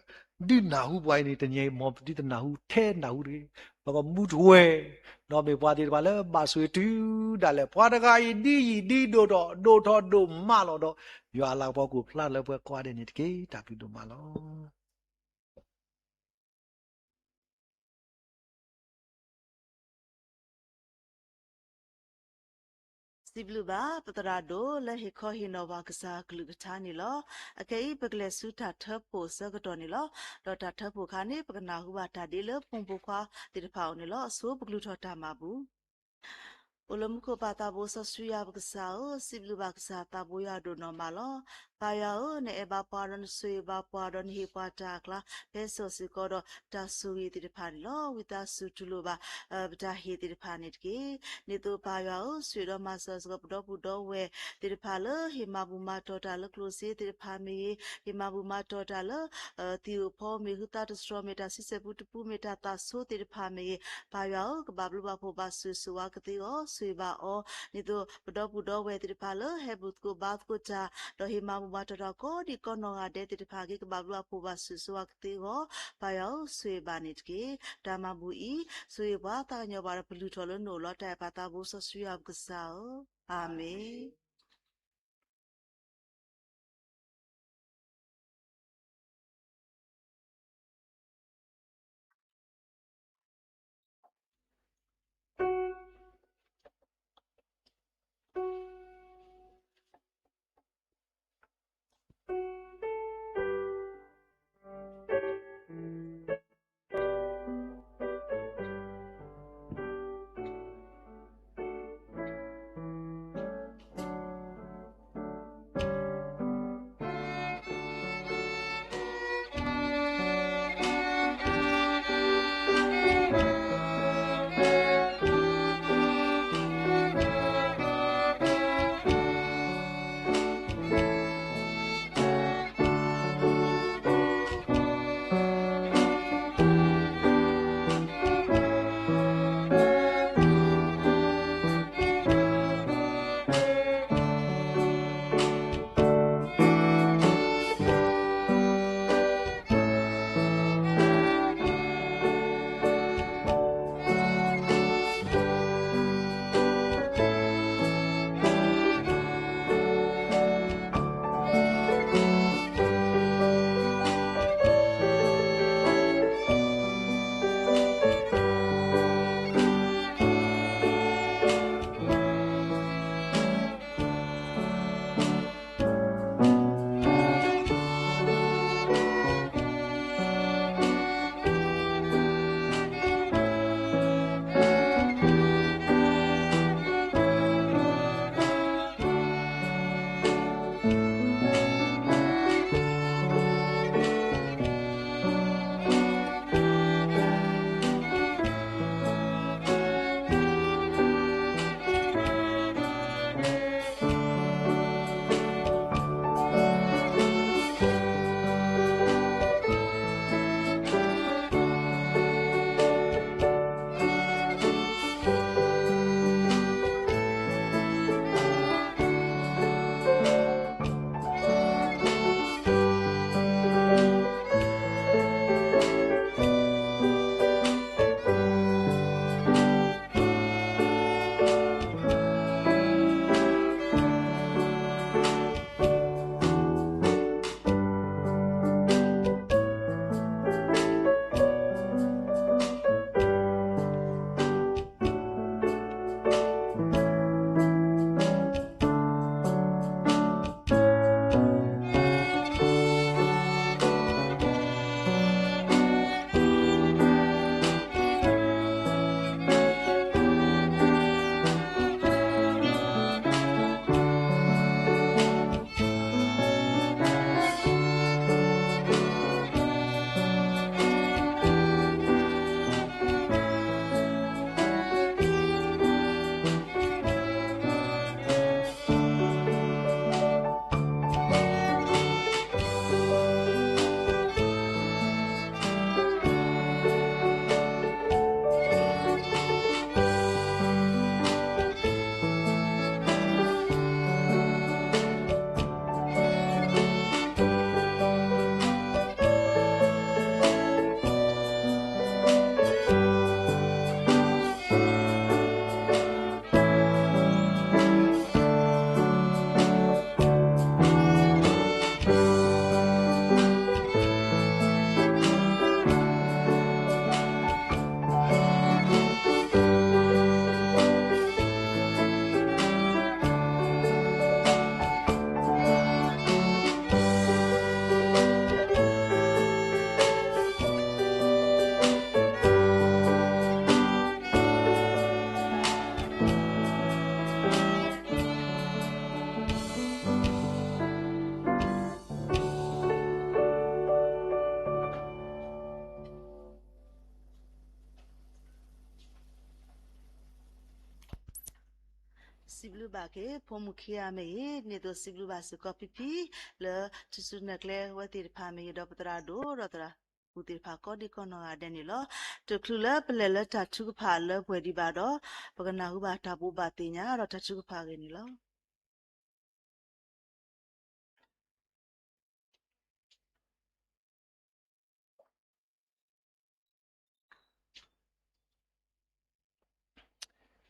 ဒုးနၢ်ဟူပှၤအံၤန့ၣ် တနံၤအံၤ မ်ပဒုးတနၢ်ဟူထဲနၢ်ဟူတဂ့ၤ, ပကမူထွဲ, ဒီးမ့ၢ်ပှၤသ့ၣ်တဖၣ်လၢဘၣ်ဆိၣ်ဂ့ၤတုၤဒၣ်လဲာ် ပှၤတဂၤအံၤဒ်ယံာ်ဒ်ဒိၣ်ထီၣ် ဒိၣ်ထီၣ်ဒိၣ်မးလီၤဒီး ယွၤအလၤကပီၤကအိၣ်ဖျါလၢပှၤကိးဂၤဒဲးန့ၣ်တက့ၢ်. တၢ်ဘျုးဒိၣ်မးလီၤ. စံးဘျုးဘၣ်ပသရၣ်ဒိၣ်လၢဟ့ၣ်ခီဟ့ၣ်နီၤပှၤကစၢ်အကလုၢ်ကထါန့ၣ်လီၤ. အခဲအံၤ ပကလဲၤဆူတၢ်ထၢဖှိၣ်အဆၢကတီၢ်န့ၣ်လီၤ. ဒီးတၢ်ထၢဖှိၣ်အခါန့ၣ် ပကနၢ်ဟူဘၣ်တၢ်ဒ့လၢပူဖိခွါသ့ၣ်တဖၣ်အအိၣ်န့ၣ်လီၤ. အဆိပကလုၢ်ထီၣ်တၢ်မၤဘူၣ် အိၣ်လၢမူခိၣ်ပၢ်သးဘိစီဆှံယွၤပကစၢ်ဧၢ, စံးဘျုးဘၣ်ကစၢ်သးဘိယွၤဒိၣ်နီၢ်မးလီၤ. ပၢ်ယွၤဧၢ, နအဲၣ်ဘၣ်ပှၤဒီးနဆိၣ်ဂ့ၤဘၣ်ပှၤဒီးနဟ့ၣ်ပှၤတၢ်အကျါ ဖဲစိာ်စ့ၢ်ကီးဒီးတၢ်ဆိၣ်ဂ့ၤသ့ၣ်တဖၣ်န့ၣ်လီၤ. ဝံသးစူၤတူၢ်လိာ်ဘၣ် ပတၢ်ဟ့ၣ်သ့ၣ်တဖၣ်န့ၣ်တက့ၢ်. ဒ်သိးပၢ်ယွၤဧၢ, ဆိၣ်ဂ့ၤဒီးမၤစၢၤစ့ၢ်ကီးပဒီပုၢ်ဒီဝဲၢ်သ့ၣ်တဖၣ်လၢ ဟ့ၣ်မၤဘူၣ်မၤတီၤတၢ်လၢကျိၣ်စ့သ့ၣ်တဖၣ်မ့ၢ်ဂ့ၤ, ဟ့ၣ်မၤဘူၣ်မၤတီၤတၢ်လၢ သံၣ်အိၣ်ဖီမ့ၢ်ဂ့ၤ, ဟုသးတတြီၤမ့ၢ်တၢ်ဆံဆဲၣ်ပူတပူမ့ၢ်ဂ့ၤ, တၢ်သးဆိသ့ၣ်တဖၣ်မ့ၢ်ဂ့ၤ, ပၢ်ယွၤဧၢ, ကဘၣ်ဘျုးဘၣ်ဖှိၣ်ဘၣ်ဆိၣ်ဂ့ၤဆိၣ်ဝါကသ့အဂီၢ် ဆိၣ်ဂ့ၤဘၣ်အီၤ. ဒ်သိးပဒီပုၢ်ဒီဝဲၢ်သ့ၣ်တဖၣ်လၢ ဟဲဘူၣ်သကိးဘါသကိးတၢ် ဒီးဟ့ၣ်မၤဘူၣ်မၤတီၤတၢ်ကိးဒံးကိးနီၢ်ဂၤဒဲးသ့ၣ်တဖၣ်အဂ့ၢ် ကဘၣ်ဘျုးဘၣ်ဖှိၣ်ဘၣ်ဆိၣ်ဂ့ၤဆိၣ်ဝါကသ့အဂီၢ် ပၢ်ယွၤဧၢ, ဆိၣ်ဂ့ၤဘၣ်န့ၣ်တက့ၢ်. တၢ်မၤဘူၣ်အံၤ ဆိၣ်ဂ့ၤပှၤသးကညီၤပှၤဒီးပလုၢ်ထီၣ်လၢနအိၣ်လီၤ. တၢ်အဲၣ်ပၢ်သးဘိစီဆှံယွၤပကစၢ်ဧၢ, အၤမ့ၣ်. စံးဘျုးဘၣ်က့ၤ ဖိမုၣ်ခံဂၤမ့ၢ်ဂ့ၤ, ဒ်သိးစံးဘျုးဘၣ်စ့ၢ်ကီးဖံဖံ လၢထူၣ်စုနဲၣ်ကျဲဝဲသ့ၣ်တဖၣ်မ့ၢ်ဂ့ၤ, ဒီးပသရၣ်ဒိၣ်ဒီးသရၣ်မုၣ်သ့ၣ်တဖၣ်ကိးဒံကိးနီၢ်ဂၤဒဲးန့ၣ်လီၤ. တချုးလၢပလဲၤလၢတၢ်ထုကဖၣ်လၢပှဲၤဒံးဘၣ်ဒီး, ပကနၢ်ဟူဘၣ်တၢ်ဘိးဘၣ်သ့ၣ်ညါဒီးတၢ်ထုကဖၣ်အဂ့ၢ်န့ၣ်လီၤ.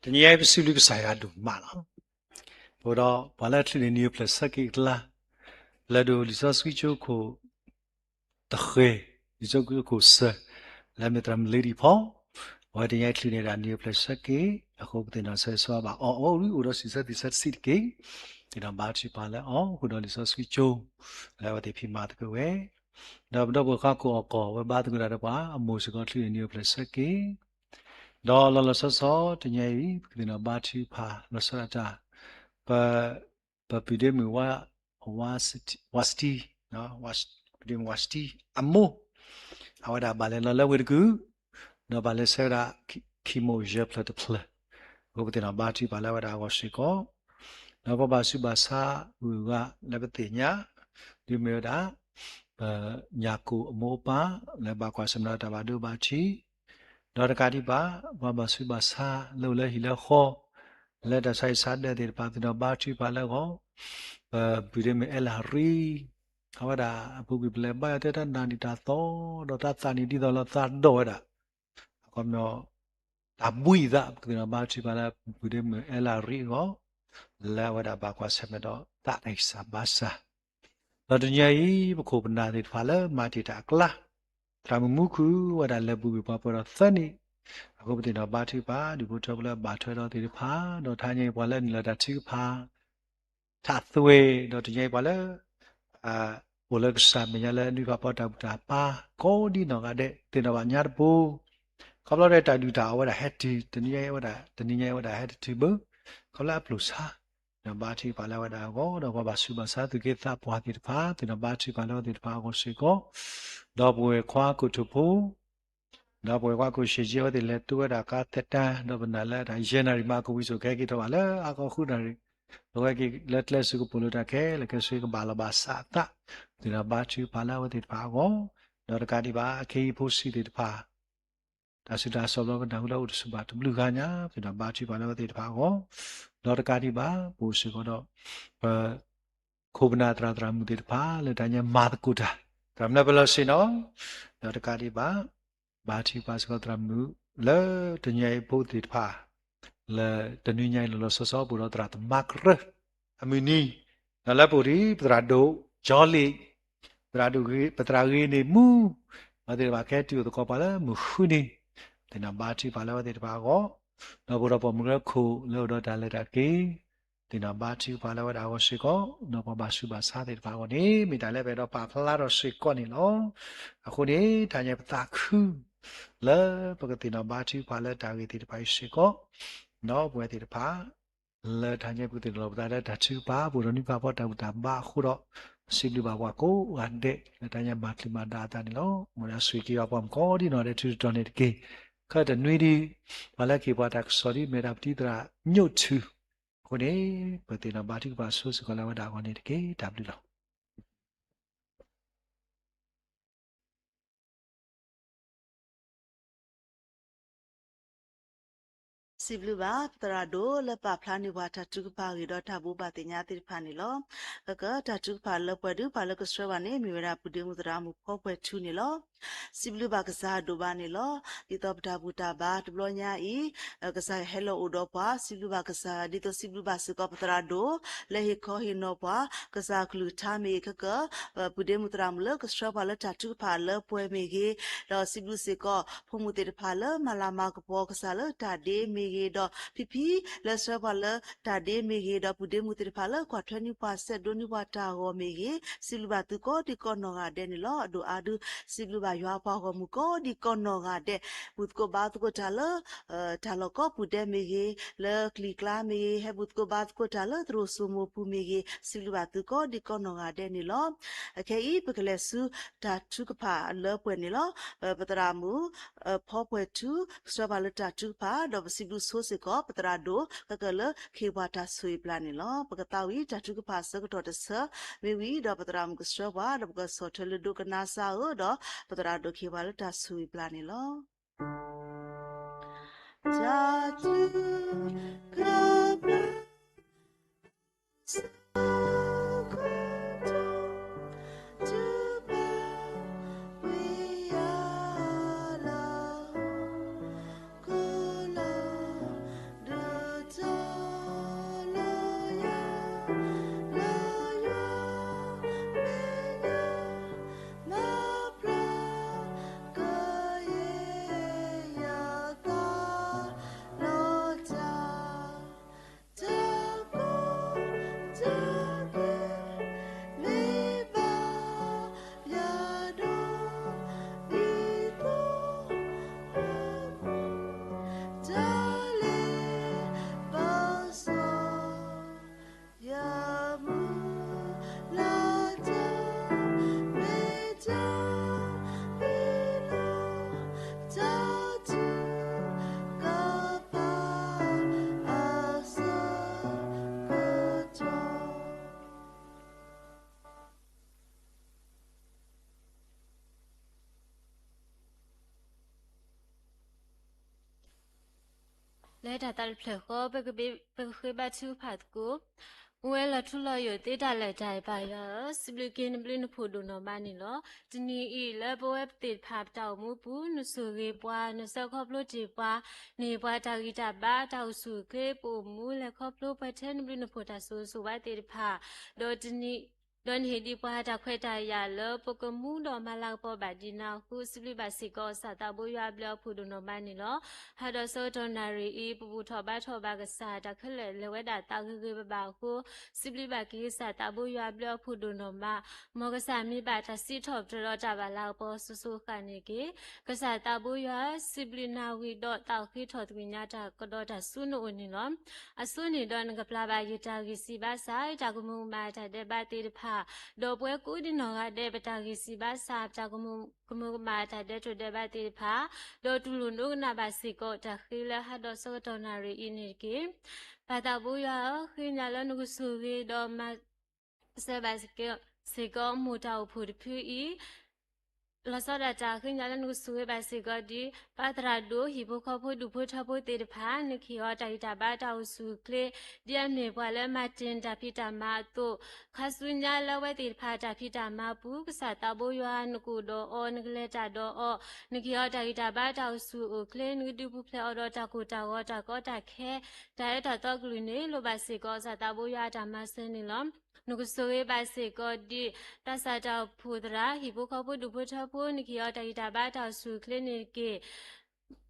တနံၤအံၤ ပစံးဘျုးကစၢ်ယွၤဒိၣ်မးလီၤ. အဃိဒီး ပှၤလၢအချုးန့ၢ်နံၣ်အိၣ်ဖျဲၣ်ဆၢက့ၤအကျါ, ပလဲၤဒိးလံာ်စီဆှံကၠိခိၣ်တဃဲၤ, လံာ်စီဆှံကၠိခိၣ်စၢၤ, လၢမ့ၢ်သရၣ်မုၣ်လ့ဒံၣ်ဖီ, အဝဲတနံၤအံၤချုးန့ၢ်ဒၣ်နံၣ်အိၣ်ဖျဲၣ်ဆၢက့ၤ, အဃိပသ့ၣ်နီၣ်ဆၢဂ့ၤဆၢဝါဘၣ်အီၤအီၤ အိၣ်ဒီးစံးဆၢသ့ၣ်ဆၢတဆံးတက့ၢ်. သ့ၣ်နီၣ်ဘါထုကဖၣ်လၢအီၤ ဃုာ်ဒီးလံာ်စီဆှံကၠိ လၢအဝဲသ့ၣ်ဖံးမၤသကိးဝဲ, ဒီးပဒီပုၢ်ဝဲၢ်ခွါကိၣ်အီၣ်ကီၢ် အဝဲဘါသကိးတၢ်ဒီးပှၤ အမိၢ်စ့ၢ်ကီးချုးန့ၢ်နံၣ်အိၣ်ဖျဲၣ်ဆၢက့ၤ, ဒီးလီၤလီၤဆီဆီ တနံၤအံၤ ပကသ့ၣ်နီၣ်ဘါထုကဖၣ်လီၤဆီဒၣ်တၢ်, ပ ပပုၢ်ဒ့မုၣ်ဝါ, ဝါစတံ, ပုၢ်ဒ့မုၣ်ဝါစတံအမိၢ်, အဝဲဒၣ်ဘၣ်လဲၤလီၤလၢဝ့ၢ်တကူၣ်, ဒီးဘၣ်လဲၤဆဲးဝဲဒၣ် ခံမိၢ်ယဲၢ်ဖျၢၣ်တဖျၢၣ်, အဃိပသ့ၣ်နီၣ်ဘါထုကဖၣ်လၢအဝဲဒၣ်အဂီၢ်စ့ၢ်ကီး, ဒီးပဘၣ်ဆူးဘၣ်ဆါဂုၤဂၤလၢပသ့ၣ်ညါ, ဒ်မ့ၢ်ဝဲဒၣ် ပညၣ်ကိၣ်အမိၢ်အပၢ် လၢဘၣ်ကွၢ်ဆၢၣ်မဲာ်ဒီးတၢ်ဘၣ်ဒိဘၣ်ထံး, ဒီးတကးဒံးဘၣ် ပှၤဘၣ်ဆူးဘၣ်ဆါလၢအိၣ်လၢဟံၣ်လၢဃီ, လၢတၢ်ဆါဟံၣ်ဆါဒၢးသ့ၣ်တဖၣ် သ့ၣ်နီၣ်ဘါထုကဖၣ်လၢအဂီၢ်, ပပုၢ်ဒ့မုၣ်အဲလၣ်ရံ, အဝဲဒၣ်အပူၤကွံာ်ပလဲၤဘါယွၤတဲတၢ်နၢ်ဒံၣ်တၢ်သီ, ဒီးတၢ်သးန့ၣ်ဒ်သိးလီၤသးဒီးဝဲဒၣ်, အခီပညီ တၢ်ဘှံးအသး ပကသ့ၣ်နီၣ်ဘါထုကဖၣ်လၢပပုၢ်ဒ့မုၣ်အဲလၣ်ရံအဂီၢ်, လၢအဝဲဒၣ်ဘၣ်ကွၢ်ဆၢၣ်မဲာ်ဒီးတၢ်ဂံၢ်စၢ်ဘါစၢ်, ဒီးတနံၤအံၤ ပခိၣ်ပနၢ်သ့ၣ်တဖၣ်လၢမၤတ့ၢ်တၢ်အကျါ, သရၣ်မုၣ်မူခုၣ်ဝဲဒၣ်လဲၤပူၤကွံာ်ပှၤပှဲၤဒီးသၢနံၣ်, အဃိပသ့ၣ်နီၣ်ဘါထုကဖၣ် ဒူၣ်ဖိထၢဖိလၢအဘၣ်ထွဲဒီးသ့ၣ်တဖၣ်, ဒီးတဟါညါအံၤပှၤလၢနုာ်လီၤတၢ်ထုကဖၣ် ထးသွဲၣ်, ဒီးတနံၤအံၤပှၤလၢ အိၣ်လၢကစၢ်မဲာ်ညါလၢနွံဖးဖီတၢ်ဘူၣ်တၢ်ဘါ ကိးဒံနီၢ်ဂၤဒဲး သ့ၣ်နီၣ်ဘၣ်ညါတပူၤ, ခီဖျိလၢတၢ်ဒုၣ်တၢ်အီၣ်ဝဲဒၣ်ဟဲတုၤ တနံၤညါအံၤဝဲဒၣ် တနံၤညါအံၤဝဲဒၣ်ဟဲတတုၤဘၣ်, ခီဖျိလၢအပျိၢ်ဆါ, သ့ၣ်နီၣ်ဘါထုကဖၣ်လၢအဝဲဒၣ်အဂီၢ်, ဒီးပှၤဘၣ်ဆူးဘၣ်ဆါသူၣ်က့သးပှၢ်သ့ၣ်တဖၣ် သ့ၣ်နီၣ်ဘါထုကဖၣ်လၢအဝဲသ့ၣ်တဖၣ်အဂီၢ်စ့ၢ်ကီး, ဒီးပဝဲၢ်ခွါကိၣ်ထူၣ်ဖိ ဒီးပဝဲၢ်ခွါကိၣ်ရှ့ၣ်ကၠ့ အဝဲသ့ၣ်လဲၤတိဝဲဒၣ်ကါသဲးတၢ် ဒီးပနာ်လၢတၢ်ယဲၢ်နၣ်ရံၣ်မး ကဝံၤစိာ်ကဟဲက့ၤထီၣ်ဘၣ်လၢအကီၢ်ဃုနၣ်ရံၣ်, ဒီးကဟဲက့ၤလၢကျဲစ့ၢ်ကီး ပူၤလၢတၢ်ခဲလၢာ်ခဲဆ့ ကဘၣ်လီၤဘၣ်စးအသး, သ့ၣ်နီၣ်ဘါထုကဖၣ်လၢအဝဲသ့ၣ်တဖၣ်အဂီၢ်, ဒီးတကးဒံးဘၣ် အခ့အံၤဖိဆံးသ့ၣ်တဖၣ် တၢ်ဆူးတၢ်ဆါဘျီ ပနၢ်ဟူလၢအိၣ်တဆူၣ်ဘၣ်တဘျုးဂၤညါ, သ့ၣ်နီၣ်ဘါထုကဖၣ်လၢအဝဲသ့ၣ်တဖၣ်အဂီၢ်, ဒီးတကးဒံးဘၣ် ပအိၣ်စ့ၢ်ကီးဒီး ပ ခိၣ်ပနၢ်သရၣ်သရၣ်မုၣ်သ့ၣ်တဖၣ် လၢတၢ်ညါမၤသကိးတၢ်, သရၣ်မုၣ်လၢပလီၢ်ဆ့ၣ်နီၤ, ဒီးတကးဒံးဘၣ် ဘါထုကဖၣ်စ့ၢ်ကီးသရၣ်မုၣ် လၢတနံၤအံၤဖိသ့ၣ်တဖၣ် လၢတနွံညါအံၤလီၤလီၤဆီဆီ ပအိၣ်ဒီးသရၣ်သမါကရၢ အမုၢ်နံၤ, ဒီးလၢပအိၣ်ဒံး ပသရၣ်ဒိၣ်ကၠီလ့ၣ်, သရၣ်ဒိၣ်ဂ့ၤ ပသရၣ်ဂ့ၤန့ၣ်မူ, အဝဲသ့ၣ်တဖၣ်ကဟဲတုၤအိၣ်သကိးပှၤလၢမုၢ်ဃုနံၤ, သ့ၣ်နီၣ်ဘါထုကဖၣ်လၢအဝဲသ့ၣ်တဖၣ်အဂီၢ်, ဒီးပအိၣ်ဒီးပိာ်မုၣ်လၢခိၣ်လၢအိၣ်ဒီးတၢ်လဲၤတၢ်က့ၤ သ့ၣ်နီၣ်ဘါထုကဖၣ်လၢအဝဲဒၣ်အဂီၢ်စ့ၢ်ကီး, ဒီးပှၤဘၣ်ဆူးဘၣ်ဆါသ့ၣ်တဖၣ်အဂီၢ်န့ၣ် မ့ၢ်တၢ်လၢပအဲၣ်ဒိးပာ်ဖျါထီၣ်စ့ၢ်ကီးန့ၣ်လီၤ. အဃိန့ၣ် တဟါညါပသးခု လၢပကသ့ၣ်နီၣ်ဘါထုကဖၣ်လၢတၢ်ဂ့ၢ်သ့ၣ်တဖၣ်အံၤစ့ၢ်ကီး, ဒီးပဝဲသ့ၣ်တဖၣ် လၢတဟါညါပကသ့ၣ်နီၣ်လီၤပသးလၢတၢ်ထုကဖၣ် ပအိၣ်ဒီးနွံဖးဖီတၢ်ဘူၣ်တၢ်ဘါအဃိဒီး, စံးဘျုးဘၣ်ပှၤကိးဂၤဒဲး လၢတဟါညါမၤချုးမၤဒါအသးန့ၣ်လီၤ. မ်ယွၤဆိၣ်ဂ့ၤက့ၤပှၤကိးဒံနီၢ်ဂၤဒဲး ထုးတတီၤန့ၣ်တက့ၢ်. ခဲတနွံဒံး ပှၤလၢကဟ့ၣ်ပှၤတၢ်ကစီၣ်ဒ်မ့ၢ်ဒၣ်ပတံၤသရၣ်ညိၣ်ထူၣ်, အဃိန့ၣ် ပသ့ၣ်နီၣ်ဘါထုကဖၣ်ဆိစ့ၢ်ကီးလၢအဝဲဒၣ်အဂီၢ်န့ၣ်တက့ၢ်. တၢ်ဘျုးလီၤ. စံးဘျုးဘၣ် ပသရၣ်ဒိၣ်လၢပာ်ဖျါန့ၢ်ပှၤတၢ်ထုကဖၣ်အဂ့ၢ်ဒီးတၢ်ဘိးဘၣ်သ့ၣ်ညါသ့ၣ်တဖၣ်န့ၣ်လီၤ. ကက တၢ်ထုကဖၣ်လၢပှဲၤဒုး ပှၤလၢကဆှၢပှၤန့ၣ် မ့ၢ်ဝဲဒၣ်ပုၢ်ဒ့မုၣ်သရၣ်မုၣ်ဖီပှဲၤထူန့ၣ်လီၤ. စံးဘျုးဘၣ်ကစၢ်အဒိၣ်ဘၣ်န့ၣ်လီၤ. ဒ်သိးပတၢ်ဘူၣ်တၢ်ဘါတဘျီညါအံၤ ကစၢ်ယွၤဟဲလီၤအိၣ်ဒီးပှၤ စံးဘျုးဘၣ်ကစၢ်ယွၤ ဒ်သိးစံးဘျုးဘၣ်စ့ၢ်ကီးပသရၣ်ဒိၣ် လၢဟ့ၣ်ခီဟ့ၣ်နီၤပှၤ ကစၢ်အကလုၢ်ကထါမ့ၢ်ဂ့ၤ ခဲက ပုၢ်ဒ့မုၣ်သရၣ်မုၣ်လၢကဆှၢပှၤလၢတၢ်ထုကဖၣ်လၢပှဲၤမ့ၢ်ဂ့ၤ, ဒီးစံးဘျုးစ့ၢ်ကီး ဖိမုၣ်သ့ၣ်တဖၣ်လၢမၤလၤမၤကပီၤကစၢ်လၢတၢ်ဒ့မ့ၢ်ဂ့ၤ, ဒီးဖံဖံလၢဆှၢပှၤလၢတၢ်ဒ့မ့ၢ်ဂ့ၤ, ဒီးပုၢ်ဒ့မုၣ်သ့ၣ်တဖၣ်လၢကွၢ်ထွဲနွံပှၤ ဆဲးဒိးနွံပှၤတၢ်ဂီၤမ့ၢ်ဂ့ၤ, စံးဘျုးဘၣ်သုကိးဒံကိးနီၢ်ဂၤဒဲးန့ၣ်လီၤ. အဒိၣ်အါဒု စံးဘျုးဘၣ် ယွၤပှၤဂီၢ်မုၢ်ကိးဒံးကိးနီၢ်ဂၤဒဲး ဘူၣ်သကိးဘါသကိးတၢ်လၢ တၢ်လီၢ်ကိးပူၤဒဲးမ့ၢ်ဂ့ၤ, လၢကလံၤကျါမ့ၢ်ဂ့ၤ, ဟဲဘူၣ်သကိးဘါသကိးတၢ်လၢသရိာ်စိမိၢ်ပူၤမ့ၢ်ဂ့ၤ, စံးဘျုးဘၣ်သုကိးဒံးကိးနီၢ်ဂၤဒဲးန့ၣ်လီၤ. အခဲအံၤ ပကလဲၤဆူတၢ်ထုကဖၣ်လၢပှဲၤန့ၣ်လီၤ. ပသရၣ်မုၣ် ဖီပှဲၤထူ ကဆှၢပှၤလၢတၢ်ထုကဖၣ် ဒီးပစံးဘျုးဆိစ့ၢ်ကီး ပသရၣ်ဒိၣ် ကကလၢခ့ပှၤတၢ်ဆိၣ်ဂ့ၤပျၢ်န့ၣ်လီၤ. ပကသးဝံၣ်တၢ်ထုကဖၣ်ဆၢကတီၢ်တဆၢ မ့ၢ်ဝံၤဒီးပသရၣ်မုၣ်ကဆှၢပှၤ ဒီးပကဆီၣ်ထွဲလၢဒိကနၣ်စၢ်ဧၢ, ဒီးပသရၣ်ဒိၣ်ခ့ပှၤလၢတၢ်ဆိၣ်ဂ့ၤပျၢ်န့ၣ်လီၤ. တၢ်ထုကဖၣ် လၢတၢ်သးတဖျၢၣ်ဃီ ပကဃ့ဘါထုကဖၣ်သကိး, အိၣ်ဝဲလီၤထူလီၤယိာ်သ့တၢ်လၢာ်တၢ်အံၤ ပၢ်ယွၤဧၢ, စံးဘျုးက့ၤနဘျုးနဖှိၣ်ဒိၣ်နီၢ်မးန့ၣ်လီၤ. တနံၤအံၤလၢပဝဲသ့ၣ်တဖၣ်ပတၢ်အိၣ်မူပူၤ နဆိၣ်ဂ့ၤပှၤ နဆှၢခီဖျိတ့ၢ်ပှၤ, နဟ့ၣ်ပှၤတၢ်ဂံၢ်တၢ်ဘါ တၢ်အိၣ်ဆူၣ်အိၣ်ချ့ ပအိၣ်မူလဲၤခီဖျိပှဲၤထဲနဘျုးနဖှိၣ်တၢ်ဆိၣ်ဂ့ၤဆိၣ်ဝါသ့ၣ်တဖၣ်, ဒီးတနံၤ ဒီးနဟ့ၣ်ဒံးပှၤတၢ်ခွဲးတၢ်ယာ်လၢပကမူဒီးမၤလၤကပီၤဘၣ်ဒံးနၤအဃိ စံးဘျုးဘၣ်စ့ၢ်ကီး ကစၢ်သးဘိယွၤအဘျုးအဖှိၣ်ဒိၣ်နီၢ်မးန့ၣ်လီၤ. ဟါဒီးဆၢကတီၢ်နၣ်ရံၣ်အံၤ ပဘူၣ်ထီၣ်ဘါထီၣ်ဘၣ်ကစၢ် တၢ်ခဲလၢာ်လဲၤဝဲဒၣ်သးဂ့ၤဂ့ၤဘၣ်ဘၣ်အဃိ စံးဘျုးဘၣ်က့ၤကစၢ်သးဘိယွၤအဘျုးအဖှိၣ်ဒိၣ်နီၢ်မး, မ်ကစၢ်မံဘၣ်တၢ်စံးထီၣ်ပတြၢၤဒီးတၢ်ဘၣ်လၤကပီၤစိၤစိၤဃၣ်ဃၣ်န့ၣ်တက့ၢ်. ကစၢ်သးဘိယွၤဧၢ, စံးဘျုးနၤဝံၤဒီးသးအိၣ်ဃ့ထီၣ်သကိးညါတၢ်ကဒီးတၢ်ဆူနအိၣ်န့ၣ်လီၤ. အဆိန့ၣ်ဒီးနကပျၢ်ဘၣ်ယတၢ်ဂံၢ်စၢ်ဘါစၢ် တၢ်ကမူၤကမၣ်တၢ်ဒဲးဘးသ့ၣ်တဖၣ်, ဒီးပဝဲကိးဒံးနီၢ်ဂၤဒဲး ပတၢ်ဂံၢ်စၢ်ဘါစၢ် ပတၢ်ကမူၤကမၣ်တၢ်ဒဲးတိာ်ဒဲးဘးသ့ၣ်တဖၣ်, ဒီးတူၢ်လိာ်ဒိကနၣ်ဘၣ်စ့ၢ်ကီးတၢ်ဃ့လၢဟါဒီးဆၢကတီၢ်နၣ်ရံၣ်အံၤန့ၣ်တက့ၢ်. ပၢ်သးဘိယွၤဧၢ, ဃ့ညါလၢနကဆိၣ်ဂ့ၤဒီးမၤ စၢၤဘၣ်စ့ၢ်ကီး စ့ၢ်ကီးမိၢ်တၢ်အိၣ်ဖှိၣ်တဖုအံၤ, လီၤဆီဒၣ်တၢ်ဃ့ညါလၢနကဆိၣ်ဂ့ၤဘၣ်စ့ၢ်ကီးဒ် ပၢ်သရၣ်ဒိၣ် ဟံၣ်ဖိဃီဖိဒူၣ်ဖိထၢဖိသ့ၣ်တဖၣ် နကဟ့ၣ်အီၤတၢ်ဂံၢ်တၢ်ဘါတၢ်အိၣ်ဆူၣ်အိၣ်ချ့ ဒ်အမ့ၢ်ပှၤလၢမၤတ့ၢ်နတၢ်ဖံးတၢ်မၤအသိး, ခါဆူညါလၢအဝဲသ့ၣ်တဖၣ်တၢ်ဖံးတၢ်မၤပူၤ ကစၢ်သးဘိယွၤနကအိၣ်ဒီးအီၤ နကလဲၤတၢ်ဒီးအီၤ, နကဟ့ၣ်အီၤတၢ်ဂံၢ်တၢ်ဘါတၢ်အိၣ်ဆူၣ်အိၣ်ချ့ နကဒုးပူၤဖျဲးအီၤဒီးတၢ်ကိၢ်တၢ်ဂီၤတၢ်ကီတၢ်ခဲ တၢ်အၢတၢ်သီကလုာ်န့ၣ် လိၣ်ဘၣ်စ့ၢ်ကီးကစၢ်သးဘိယွၤအတၢ်မၤစၢၤန့ၣ်လီၤ. နကဆိၣ်ဂ့ၤဘၣ်စ့ၢ်ကီးဒ် သးစၢ်တၢ်အိၣ်ဖှိၣ်သရၣ် ဟံၣ်ဖိဃီဖိဒူၣ်ဖိထၢဖိ နကဟ့ၣ်အီၤတၢ်ဂံၢ်တၢ်ဘါတၢ်အိၣ်ဆူၣ်အိၣ်ချ့န့ၣ်တက့ၢ်.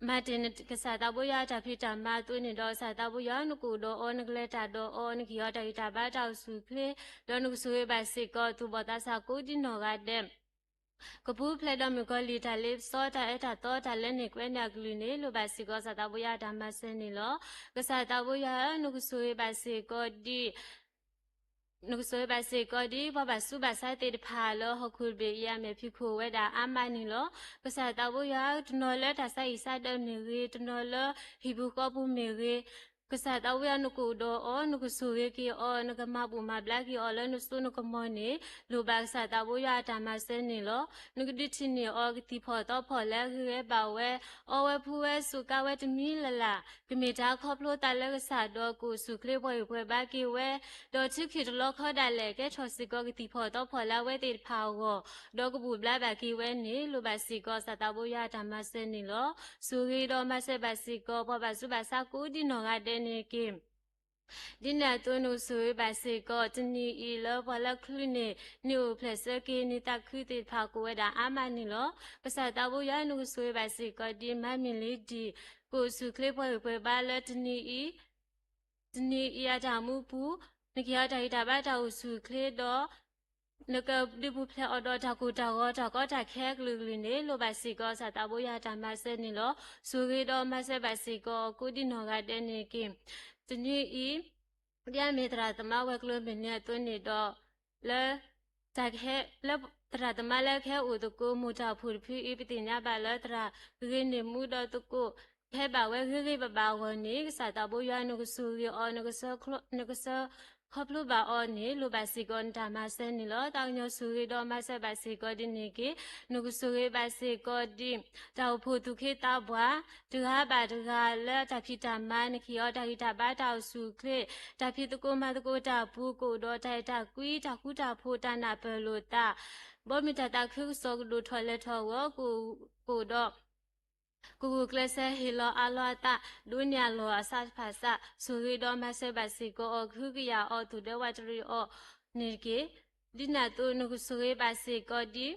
မၤတ့ၢ်ကစၢ်သးဘိယွၤအတၢ်ဖံးတၢ်မၤအသိးန့ၣ်ဒီး ကစၢ်သးဘိယွၤနကအိၣ်ဒီးအီၤ နကလဲၤတၢ်ဒီးအီၤ နကဟ့ၣ်အီၤတၢ်ဂံၢ်တၢ်ဘါတၢ်အိၣ်ဆူၣ်အိၣ်ချ့ ဒီးနကဆိၣ်ဂ့ၤဘၣ်စ့ၢ်ကီးသူၣ်ဘီၣ်သးစၢ်ကိးဒံးနီၢ်ဂၤဒဲး ကပူၤဖျဲးဒီးမုၣ်ကီၤလံၢ်တၢ်လ့ပစီတၢ်အၢတၢ်သီတၢ်လၢန့ၢ်ကွဲန့ၢ်အကလုၢ်န့ၣ် လိၣ်ဘၣ်စ့ၢ်ကီးကစၢ်သးဘိယွၤအတၢ်မၤစၢၤန့ၣ်လီၤ. ကစၢ်သးဘိယွၤဧၢ, နကဆိၣ်ဂ့ၤဘၣ်စ့ၢ်ကီးဒ် နကဆိၣ်ဂ့ၤဘၣ်စ့ၢ်ကီးဒ် ပှၤဘၣ်ဆူးဘၣ်ဆါသ့ၣ်တဖၣ်လၢဟီၣ်ခိၣ်တဘ့ၣ်အံၤ အမဲာ်ဖံးခိၣ်ဝဲဒၣ်အါမးန့ၣ်လီၤ. ကစၢ်သးဘိယွၤဧၢ, တနီၤလၢတၢ်ဆါဟံၣ်ဆါဒၢးမ့ၢ်ဂ့ၤ, တနီၤလၢဟံၣ်ပူၤဃီပူၤမ့ၢ်ဂ့ၤ, ကစၢ်သးဘိယွၤနကအိၣ်ဒီးအီၤ, နကဆိၣ်ဂ့ၤက့ၤအီၤ, နကမၤဘူၣ်မၤဘျါက့ၤအီၤလၢနစိနကမီၤန့ၣ် လိၣ်ဘၣ်ကစၢ်သးဘိယွၤအတၢ်မၤစၢၤန့ၣ်လီၤ. နကဒုးထံၣ်န့ၢ်အီၤကသံၣ်ဖီၣ်သီဖီၣ်လၢအဂ့ၤဝဲဘၣ်ဝဲ, အီဝဲဖှူဝဲစူးကါဝဲတမံၤလၢ်လၢ်, ကမ့ၢ်တၢ်ခီဖျိသးလၢကစၢ်ဒီးကအိၣ်ဆူၣ်ချ့ပှၤဂံၢ်ပှၤဘါက့ၤဝဲ, ဒီးထုးခံတလီခီဒၣ်လဲာ် ကဲထီၣ်စ့ၢ်ကီးကသံၣ်ဖီၣ်သီဖီၣ်လၢအဝဲသ့ၣ်တဖၣ်အဂီၢ်, ဒီးကဘူၣ်ဘျါဘၣ်က့ၤဝဲန့ၣ် လိၣ်ဘၣ်စ့ၢ်ကီးကစၢ်သးဘိယွၤအတၢ်မၤစၢၤန့ၣ်လီၤ. ဆိၣ်ဂ့ၤဒီးမၤစၢၤဘၣ်စ့ၢ်ကီး ပှၤဘၣ်ဆူးဘၣ်ဆါကိးဒံးနီၢ်ဂၤဒဲးန့ၣ်တက့ၢ်. ဒ်န့ၣ်အသိးနကဆိၣ်ဂ့ၤဘၣ်စ့ၢ်ကီး တနံၤအံၤလၢပှၤလၢချုးန့ၢ် န့ၢ်အိၣ်ဖျဲၣ်ဆၢက့ၤ န့ၢ်သးခုသ့ၣ်တဖၣ်ကအိၣ်ဝဲဒၣ်အါမးန့ၣ်လီၤ. ကစၢ်သးဘိယွၤနကဆိၣ်ဂ့ၤဘၣ်စ့ၢ်ကီးဒ် မၤမ့ၢ်လံဒံၣ် ကအိၣ်ဆူၣ်ချ့ပှၤဂံၢ်ပှၤဘါလၢတနံၤအံၤ တနံၤအံၤအတၢ်မူပူၤ နကဟ့ၣ်အီၤတၢ်ဂံၢ်တၢ်ဘါတၢ်အိၣ်ဆူၣ်အိၣ်ချ့ဒီး နကဒုးပူၤဖျဲးအီၤဒီးတၢ်ကိၢ်တၢ်ဂီၤ တၢ်ကီတၢ်ခဲအကလုာ်ကလုာ်န့ၣ် လိၣ်ဘၣ်စ့ၢ်ကီးကစၢ်သးဘိယွၤအတၢ်မၤစၢၤန့ၣ်လီၤ. ဆိၣ်ဂ့ၤဒီးမၤစၢၤဘၣ်စ့ၢ်ကီး ကိးဒံနီၢ်ဂၤဒဲးန့ၣ်တက့ၢ်. တနွံအံၤ ဒ်အမ့ၢ်သရၣ်သမါဝဲၤကျိၤမုၢ်နံၤအသိးန့ၣ်ဒီး လၢ တၢ်ကဟဲ လၢသရၣ်သမါလၢကဟဲအိၣ်သကိး မိၢ်တၢ်အိၣ်ဖှိၣ်တဖုအံၤ ပသ့ၣ်ညါဘၣ်လၢသရၣ်ဂ့ၤန့ၢ်မူဒီးသကိး ကဟဲဘၣ်ဝဲဂ့ၤဂ့ၤဘၣ်ဘၣ်အဂီၢ်န့ၣ် ကစၢ်သးဘိယွၤ နကဆိၣ်ဂ့ၤအီၤ နကဆှၢခီဖျိဘၣ်အီၤန့ၣ် လိၣ်ဘၣ်စ့ၢ်ကီးနတၢ်မၤစၢၤန့ၣ်လီၤ. သးကညီၤဆိၣ်ဂ့ၤဒီးမၤစၢၤဘၣ်စ့ၢ်ကီးဒ်န့ၣ်တက့ၢ်. နကဆိၣ်ဂ့ၤဘၣ်စ့ၢ်ကီးဒ် တၢ်အိၣ်ဖှိၣ်သူၣ်က့သးပှၢ် တဂၤဘၣ်တဂၤလၢတၢ်ဖံးတၢ်မၤ နကဟ့ၣ်အီၤတၢ်ဂံၢ်တၢ်ဘါတၢ်အိၣ်ဆူၣ်အိၣ်ချ့ တၢ်ဖံးသကိးမၤသကိးတၢ်အပူၤ ကအိၣ်ဒီးတၢ်အဲၣ်တၢ်ကွံ တၢ်ဃူတၢ်ဖိး တၢ်နၢ်ပၢၢ်လိာ်သး ဘီမုၢ်တၢ်သးခုကစီၣ်ကဒိၣ်ထီၣ်လဲၤထီၣ်အဂီၢ် ကအိၣ်ဒီး ကဂုာ်ကျဲးစၢးဟ့ၣ်လီၤအးလီၤအသး ဒိးန့ၢ်အလီၢ်အစးတဖၣ်စး ဆိၣ်ဂ့ၤဒီးမၤစၢၤဘၣ်စ့ၢ်ကီးအီၤ ကဟုကယာ်အီၤ သူၣ်ဒၢဝးတရံးအီၤန့ၣ်တက့ၢ်. ဒ်န့ၣ်အသိး နကဆိၣ်ဂ့ၤဘၣ်စ့ၢ်ကီးဒ်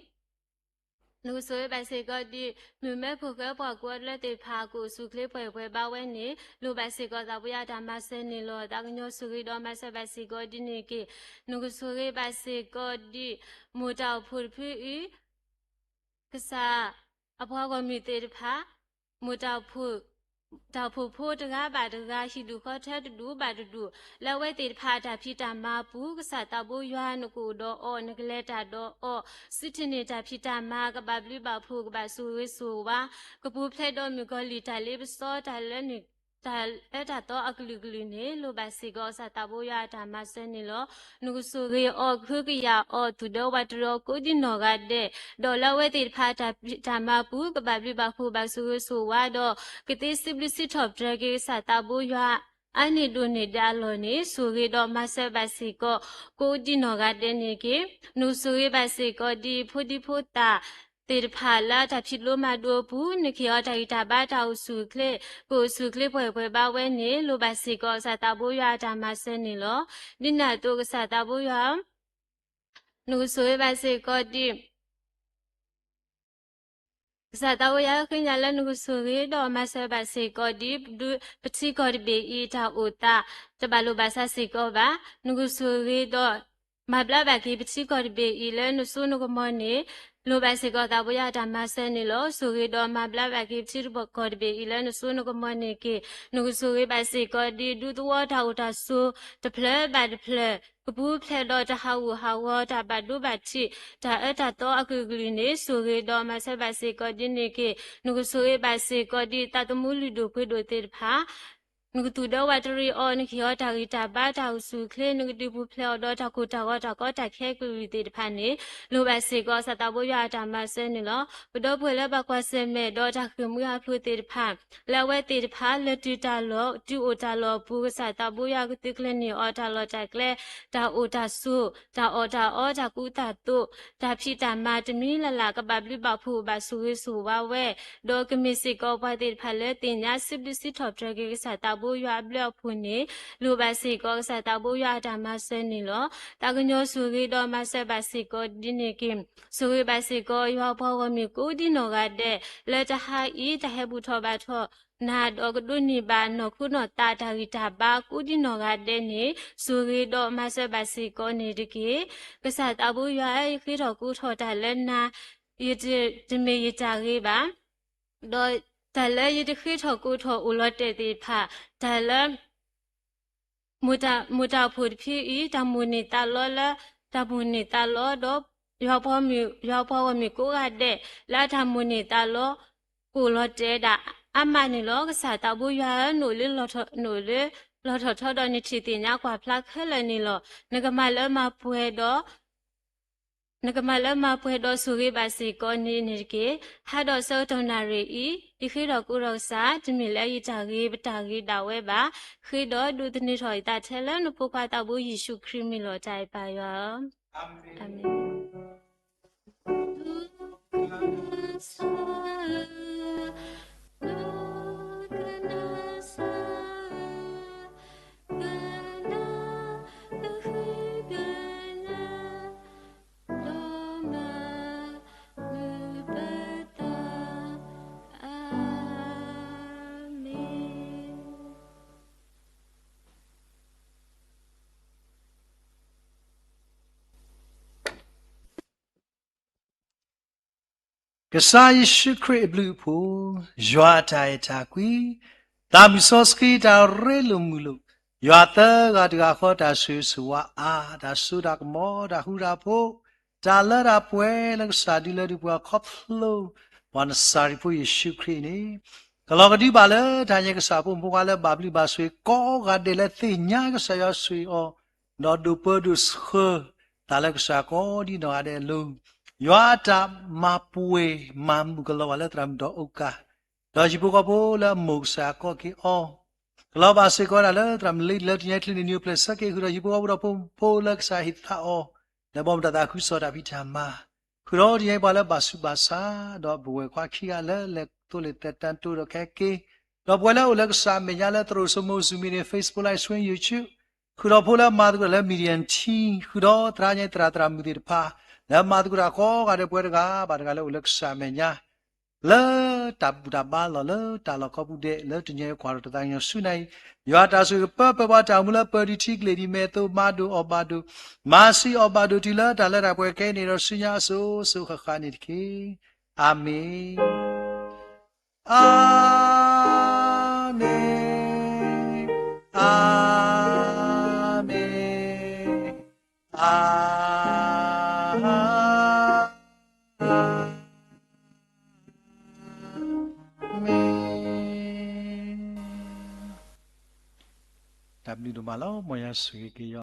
နကဆိၣ်ဂ့ၤဘၣ်စ့ၢ်ကီးဒ် မုၢ်မၢဖိၣ်ဃဲပှၤကိးဂၤဒဲးသ့ၣ်တဖၣ် ကအိၣ်ဆူၣ်အိၣ်ချ့ပှဲၤပှဲၤဘၣ်ဝဲန့ၣ် လိၣ်ဘၣ်စ့ၢ်ကီးသးဘိယွၤအတၢ်မၤစၢၤန့ၣ်လီၤ. သးကညီၤဆိၣ်ဂ့ၤဒီးမၤစၢၤဘၣ်စ့ၢ်ကီးဒ်န့ၣ်တက့ၢ်. နကဆိၣ်ဂ့ၤဘၣ်စ့ၢ်ကီးဒ် မိၢ်တၢ်အိၣ်ဖှိၣ်တဖုအံၤ ကစၢ် အပှၤဂီၢ်မုၢ်သ့ၣ်တဖၣ် မိၢ်တၢ်အိၣ်ဖှိၣ် တၢ်အိၣ်ဖှိၣ်ဖိတဂၤဘၣ်တဂၤ ဟံၣ်ဒူၣ်ဃီထၢတဒူၣ်ဘၣ်တဒူၣ် လၢအဝဲသ့ၣ်တဖၣ်အတၢ်ဖံးတၢ်မၤအပူၤ ကစၢ်သးဘိယွၤ နကအိၣ်ဒီးအီၤ နကလဲၤတၢ်ဒီးအီၤ စုထံၣ်န့ၢ်တၢ်ဖံးတၢ်မၤ ကဘၣ်ဘျုးဘၣ်ဖှိၣ် ကဘၣ်ဆိၣ်ဂ့ၤဆိၣ်ဝါ ကပူၤဖျဲးဒီးမုၣ်ကီၤလံၢ်တၢ်လ့ပစီ တၢ်လၢ တၢ်အၢတၢ်သီအကလုာ်ကလုာ်န့ၣ် လိၣ်ဘၣ်စ့ၢ်ကီးကစၢ်သးဘိယွၤအတၢ်မၤစၢၤန့ၣ်လီၤ. နကဆိၣ်ဂ့ၤအီၤ ကဟုကယာ်အီၤ သူၣ်ဒၢဝးတရံးအီၤ ကိးဒံနီၢ်ဂၤဒဲး ဒီးလၢအဝဲသ့ၣ်တဖၣ်အတၢ်ဖံးတၢ်မၤအပူၤ ကဘၣ်ဘျုးဘၣ်ဖှိၣ် ဘၣ်ဆိၣ်ဂ့ၤဆိၣ်ဝါဒီး ကသ့စံးဘျုးစံးထီၣ်ပတြၢၤက့ၤကစၢ်သးဘိယွၤ အါန့ၢ်ဒိၣ်န့ၢ်ဒဲးအလီၢ်န့ၣ် ဆိၣ်ဂ့ၤဒီးမၤစၢၤဘၣ်စ့ၢ်ကီး ကိးဒံနီၢ်ဂၤဒဲးန့ၣ်တက့ၢ်. နကဆိၣ်ဂ့ၤဘၣ်စ့ၢ်ကီးဒ်ဖိဒံဖိသၣ် သ့ၣ်တဖၣ်လၢအတၢ်ဖံးလိမၤဒိးအပူၤ နကဟ့ၣ်အီၤတၢ်ဂံၢ်တၢ်ဘါတၢ်အိၣ်ဆူၣ်အိၣ်ချ့ ကအိၣ်ဆူၣ်အိၣ်ချ့ပှဲၤပှဲၤဘၣ်ဝဲန့ၣ် လိၣ်ဘၣ်စ့ၢ်ကီးကစၢ်သးဘိယွၤအတၢ်မၤစၢၤန့ၣ်လီၤ. ဒ်န့ၣ်အသိးကစၢ်သးဘိယွၤ နကဆိၣ်ဂ့ၤဘၣ်စ့ၢ်ကီးဒ် ကစၢ်သးဘိယွၤဧၢ ဃ့ညါလၢနကဆိၣ်ဂ့ၤဒီးမၤစၢၤဘၣ်စ့ၢ်ကီးဒ် ပထံကီၢ်တဘ့ၣ်အံၤ တၢ်အိၣ်သး တဘၣ်လိာ်ဘၣ်စးစ့ၢ်ကီးဘၣ်. နကဆိၣ်ဂ့ၤဒီး မၤဘျါဘၣ်က့ၤပထံကီၢ်တဘ့ၣ်အံၤလၢနစိနကမီၤန့ၣ် လိၣ်ဘၣ်စ့ၢ်ကီးသးဘိယွၤအတၢ်မၤစၢၤန့ၣ်လီၤ. ဆိၣ်ဂ့ၤဒီးမၤဘျါဘၣ်က့ၤပထံကီၢ်တဘ့ၣ်အံၤလၢနစိနကမီၤန့ၣ်တက့ၢ်. နကဆိၣ်ဂ့ၤဘၣ်စ့ၢ်ကီးဒ် ဒူသဝီတၢ်အိၣ်တၢ်ဆိး တဖျၢၣ်ဘၣ်တဖျၢၣ် ကပူၤဖျဲးဒီးတၢ်ဟးဂူာ်ဟးဂီၤ တၢ်ဘၣ်ဒိဘၣ်ထံး တၢ်အၢတၢ်သီအကလုာ်ကလုာ်န့ၣ် ဆိၣ်ဂ့ၤဒီးမၤစၢၤဘၣ်စ့ၢ်ကီးဒ်န့ၣ်တက့ၢ်. နကဆိၣ်ဂ့ၤဘၣ်စ့ၢ်ကီးဒ် သးသမူလုၢ်ဒိၣ်ပှ့ၤဒိၣ်သ့ၣ်တဖၣ် နကသူၣ်ဒၢဝးတရံးအီၤ နကဟ့ၣ်အီၤတၢ်ဂံၢ်တၢ်ဘါတၢ်အိၣ်ဆူၣ်အိၣ်ချ့ နကဒုးပူၤဖျဲးအီၤဒီးတၢ်ကိၢ်တၢ်ဂီၤတၢ်ကီတၢ်ခဲအကလုာ်ကလုာ်သ့ၣ်တဖၣ်န့ၣ် လိၣ်ဘၣ်စ့ၢ်ကီးကစၢ်သးဘိယွၤအတၢ်မၤစၢၤန့ၣ်လီၤ. ပဒီပုၢ်ဝဲၢ်လၢဘၣ်ကွၢ်ဆၢၣ်မဲာ်ဒီးတၢ်ဃ့ၢ်မှံဟးဖျိးသ့ၣ်တဖၣ် လၢအဝဲသ့ၣ်တဖၣ် လၢတုၤတၢ်လီၢ် တုၤအိၣ်တၢ်လီၢ်အပူၤ ကစၢ်သးဘိယွၤကသုးကျဲၤန့ၢ်အီၤတၢ်လီၢ်တၢ်ကျဲ တၢ်အိၣ်တၢ်ဆိး တၢ်အီၣ်တၢ်အီ တၢ်ကူတၢ်သိး တၢ်ဖံးတၢ်မၤတမံၤလၢ်လၢ် ကဘၣ်ဘျုးဘၣ်ဖှိၣ်ဘၣ်ဆိၣ်ဂ့ၤဆိၣ်ဝါဝဲ ဒီးကမ့ၢ်စ့ၢ်ကီးပှၤသ့ၣ်တဖၣ်လၢသ့ၣ်ညါစံးဘျုးစံးထီၣ်ပတြၢၤက့ၤကစၢ်သးဘိယွၤအဘျုးအဖှိၣ်န့ၣ် လိၣ်ဘၣ်စ့ၢ်ကီးကစၢ်သးဘိယွၤအတၢ်မၤစၢၤန့ၣ်လီၤ. သးကညီၤဆိၣ်ဂ့ၤဒီးမၤစၢၤဘၣ်စ့ၢ်ကီးဒ်န့ၣ်တက့ၢ်. ဆိၣ်ဂ့ၤဘၣ်စ့ၢ်ကီးယွၤပှၤဂီၢ်မုၢ်ကိးဒံနီၢ်ဂၤဒဲး လၢတဟါအံၤ တၢ်ဟဲဘူၣ်ထီၣ်ဘါထီၣ် နၤဒီးကဒိးန့ၢ်ဘၣ်နီၢ်ခိနီၢ်သးတၢ်ဂံၢ်တၢ်ဘါကိးဒံနီၢ်ဂၤဒဲးန့ၣ် ဆိၣ်ဂ့ၤဒီးမၤစၢၤဘၣ်စ့ၢ်ကီးန့ၣ်တက့ၢ်. ကစၢ်သးဘိယွၤဧၢ ယဃ့ထီၣ်ကိးထီၣ်တၢ်လၢနၤ ယတမ့ၢ်ယတၢ်ဂ့ၤဘၣ် ဒီးတၢ်လၢယတဃ့ထီၣ်ကိးထီၣ်အိၣ်လီၤတဲာ်သ့ၣ်တဖၣ် တၢ်လၢ မိၢ်တၢ်အိၣ်ဖှိၣ်တဖုအံၤ တၢ်မိၣ်န့ၢ်သးလီလၢ တၢ်မိၣ်န့ၢ်သးလီ ဒီး ယွၤပှၤဂီၢ်မုၢ်ကိးဂၤဒဲး လၢအတၢ်မိၣ်န့ၢ်သးလီ ကအိၣ်လီၤတဲာ်ဒၣ်အါမးန့ၣ်လီၤ. ကစၢ်သးဘိယွၤဧၢ နအိၣ်လၢ နအိၣ်လၢလီၢ်ထီၣ်ထီဒီးနထံၣ်သ့ၣ်ညါကွၢ်ဖျါခဲလၢာ်န့ၣ်လီၤ. နကမၤလၢမၤပှဲၤဒီး နကမၤလၢမၤပှဲၤဒီးဆိၣ်ဂ့ၤဘၣ်စ့ၢ်ကီးန့ၣ်န့ၣ်တက့ၢ်. ဟါဒီးဆၢကတီၢ်နၣ်ရံၣ်အံၤ ယဃ့ထီၣ်ကိးထီၣ်ကစၢ် တမ့ၢ်လၢယတၢ်ဂ့ၤပတၢ်ဂ့ၤဒၣ်ဝဲဘၣ်. ဃ့ဒီးဒိးသန့ၤထီၣ်ယသးထဲလၢနဖိခွါသးဘိယ့ၣ်ၡူးခရံာ်မံၤလီၤ တၢ်အဲၣ်ပၢ်ယွၤဧၢ. အၤမ့ၣ်. ကစၢ်ယ့ၣ်ၡူးခရံာ်အဘျုးအဖှိၣ်, ယွၤအတၢ်အဲၣ်တၢ်ကွံ, သးမုၢ်စီဆှံတၢ်ရ့လိာ်မုာ်လိာ်, ယွၤသၢဂၤတဂၤဃီတၢ်ဆိၣ်ဂ့ၤဆိၣ်ဝါအါ, တၢ်စိတၢ်ကမီၤ, တၢ်ဃူတၢ်ဖိး, တၢ်လၢတၢ်ပှဲၤလၢကစၢ်ဒုးလၢဒုးပှၤခီဖျိ ပှၤနစၤရ့းဖိယ့ၣ်ၡူးခရံာ်န့ၣ်, ကလီၤကဒုဘၣ်လၢတၢ်ညါကစၢ်ဖိမုၣ်ဖိခွါလၢဘၣ်ဘျုးဘၣ်ဆိၣ်ဂ့ၤကိးဂၤဒဲးလၢသ့ၣ်ညါကစၢ်ယွၤဆိၣ်ဂ့ၤအီၤ, ဒီးဒိးပၢဒိးဆှၢ တၢ်လၢကစၢ်ကိးဒ်နီၢ်ဂၤဒဲးအလိၤ, ယွၤအတၢ်မၤပှဲၤမၤမုာ်ကလီၤဘၣ်လၢသရၣ်မုၣ်ဒီးအိၣ်ကၢ်, ဒီးဟံၣ်ဖိဃီဖိလၢအမိၢ်ကစၢ်အကီၢ်က့ၤအီၤ, ကလီၤဘၣ်စ့ၢ်ကီးဒၣ်လၢသရၣ်မုၣ်လံလၢတနံၤအံၤချုးန့ၣ် နံၤအိၣ်ဖျဲၣ်ဆၢက့ၤဃုာ်ဒီး ဟံၣ်ဖိဃီဖိဒီးဖိဖိလၢကစၢ်ဟ့ၣ်သါအီၤ, လၢဘီမုၢ်တၢ်သးခုကစီၣ်တၢ်ဖံးတၢ်မၤ ဃုာ်ဒီးတနံၤအံၤပှၤလၢဘၣ်ဆူးဘၣ်ဆါ, ဒီးပဝဲၢ်ခွါခံဂၤလၢလဲၤသိလ့ၣ်သဲးတၢ်တိၢ်ဒီးခဲက့ၤ, ဒီးပဝဲလၢအိၣ်လၢကစၢ်အမဲာ်ညါလၢသရိာ်စိမိၤ Zoom meeting, Facebook Live Stream, YouTube, ဃုာ်ဒီးဖိလၢမၤသကိးတၢ်လၢ Media Team, ဃုာ်ဒီးသရၣ်ညါသရၣ်သရၣ်မုၣ်သ့ၣ်တဖၣ် လၢမၤသကိးတၢ်ကိးဂၤဒဲး ပဝဲတဂၤဘၣ်တဂၤလၢအိၣ်လၢကစၢ်အမဲာ်ညါ လၢတၢ်ဘူၣ်တၢ်ဘါလီၢ်လၢတၢ်လီၢ်ကိးပူၤဒဲး လၢတနံၤအံၤကွၢ်ထီၣ်တၢ်သးကညီၤဆူညါအံၤ, ယွၤတၢ်ဆိၣ်ဂ့ၤကပၢပှၤတၢ်အိၣ်မူလၢပၢၤဒံးထံကျဲၤဒံး မဲာ်သ့ၣ်မၤဒိၣ်အီၣ်ဘၣ်ဒိၣ်, မၤဆံးအီၣ်ဘၣ်ဒိၣ်တုၤလၢတၢ်လၢတၢ်ပှဲၤခဲအံၤန့ၣ်ဒီး ဆူညါအစိၤစိၤဃၣ်ဃၣ်န့ၣ်တက့ၢ်. အၤမ့ၣ်, အၤမ့ၣ်, အၤမ့ၣ်, အၤ မ့ၣ်. တၢ်ဘျုးဒိၣ်မးလီၤ. မ်ယွၤဆိၣ်ဂ့ၤက့ၤယွၤ.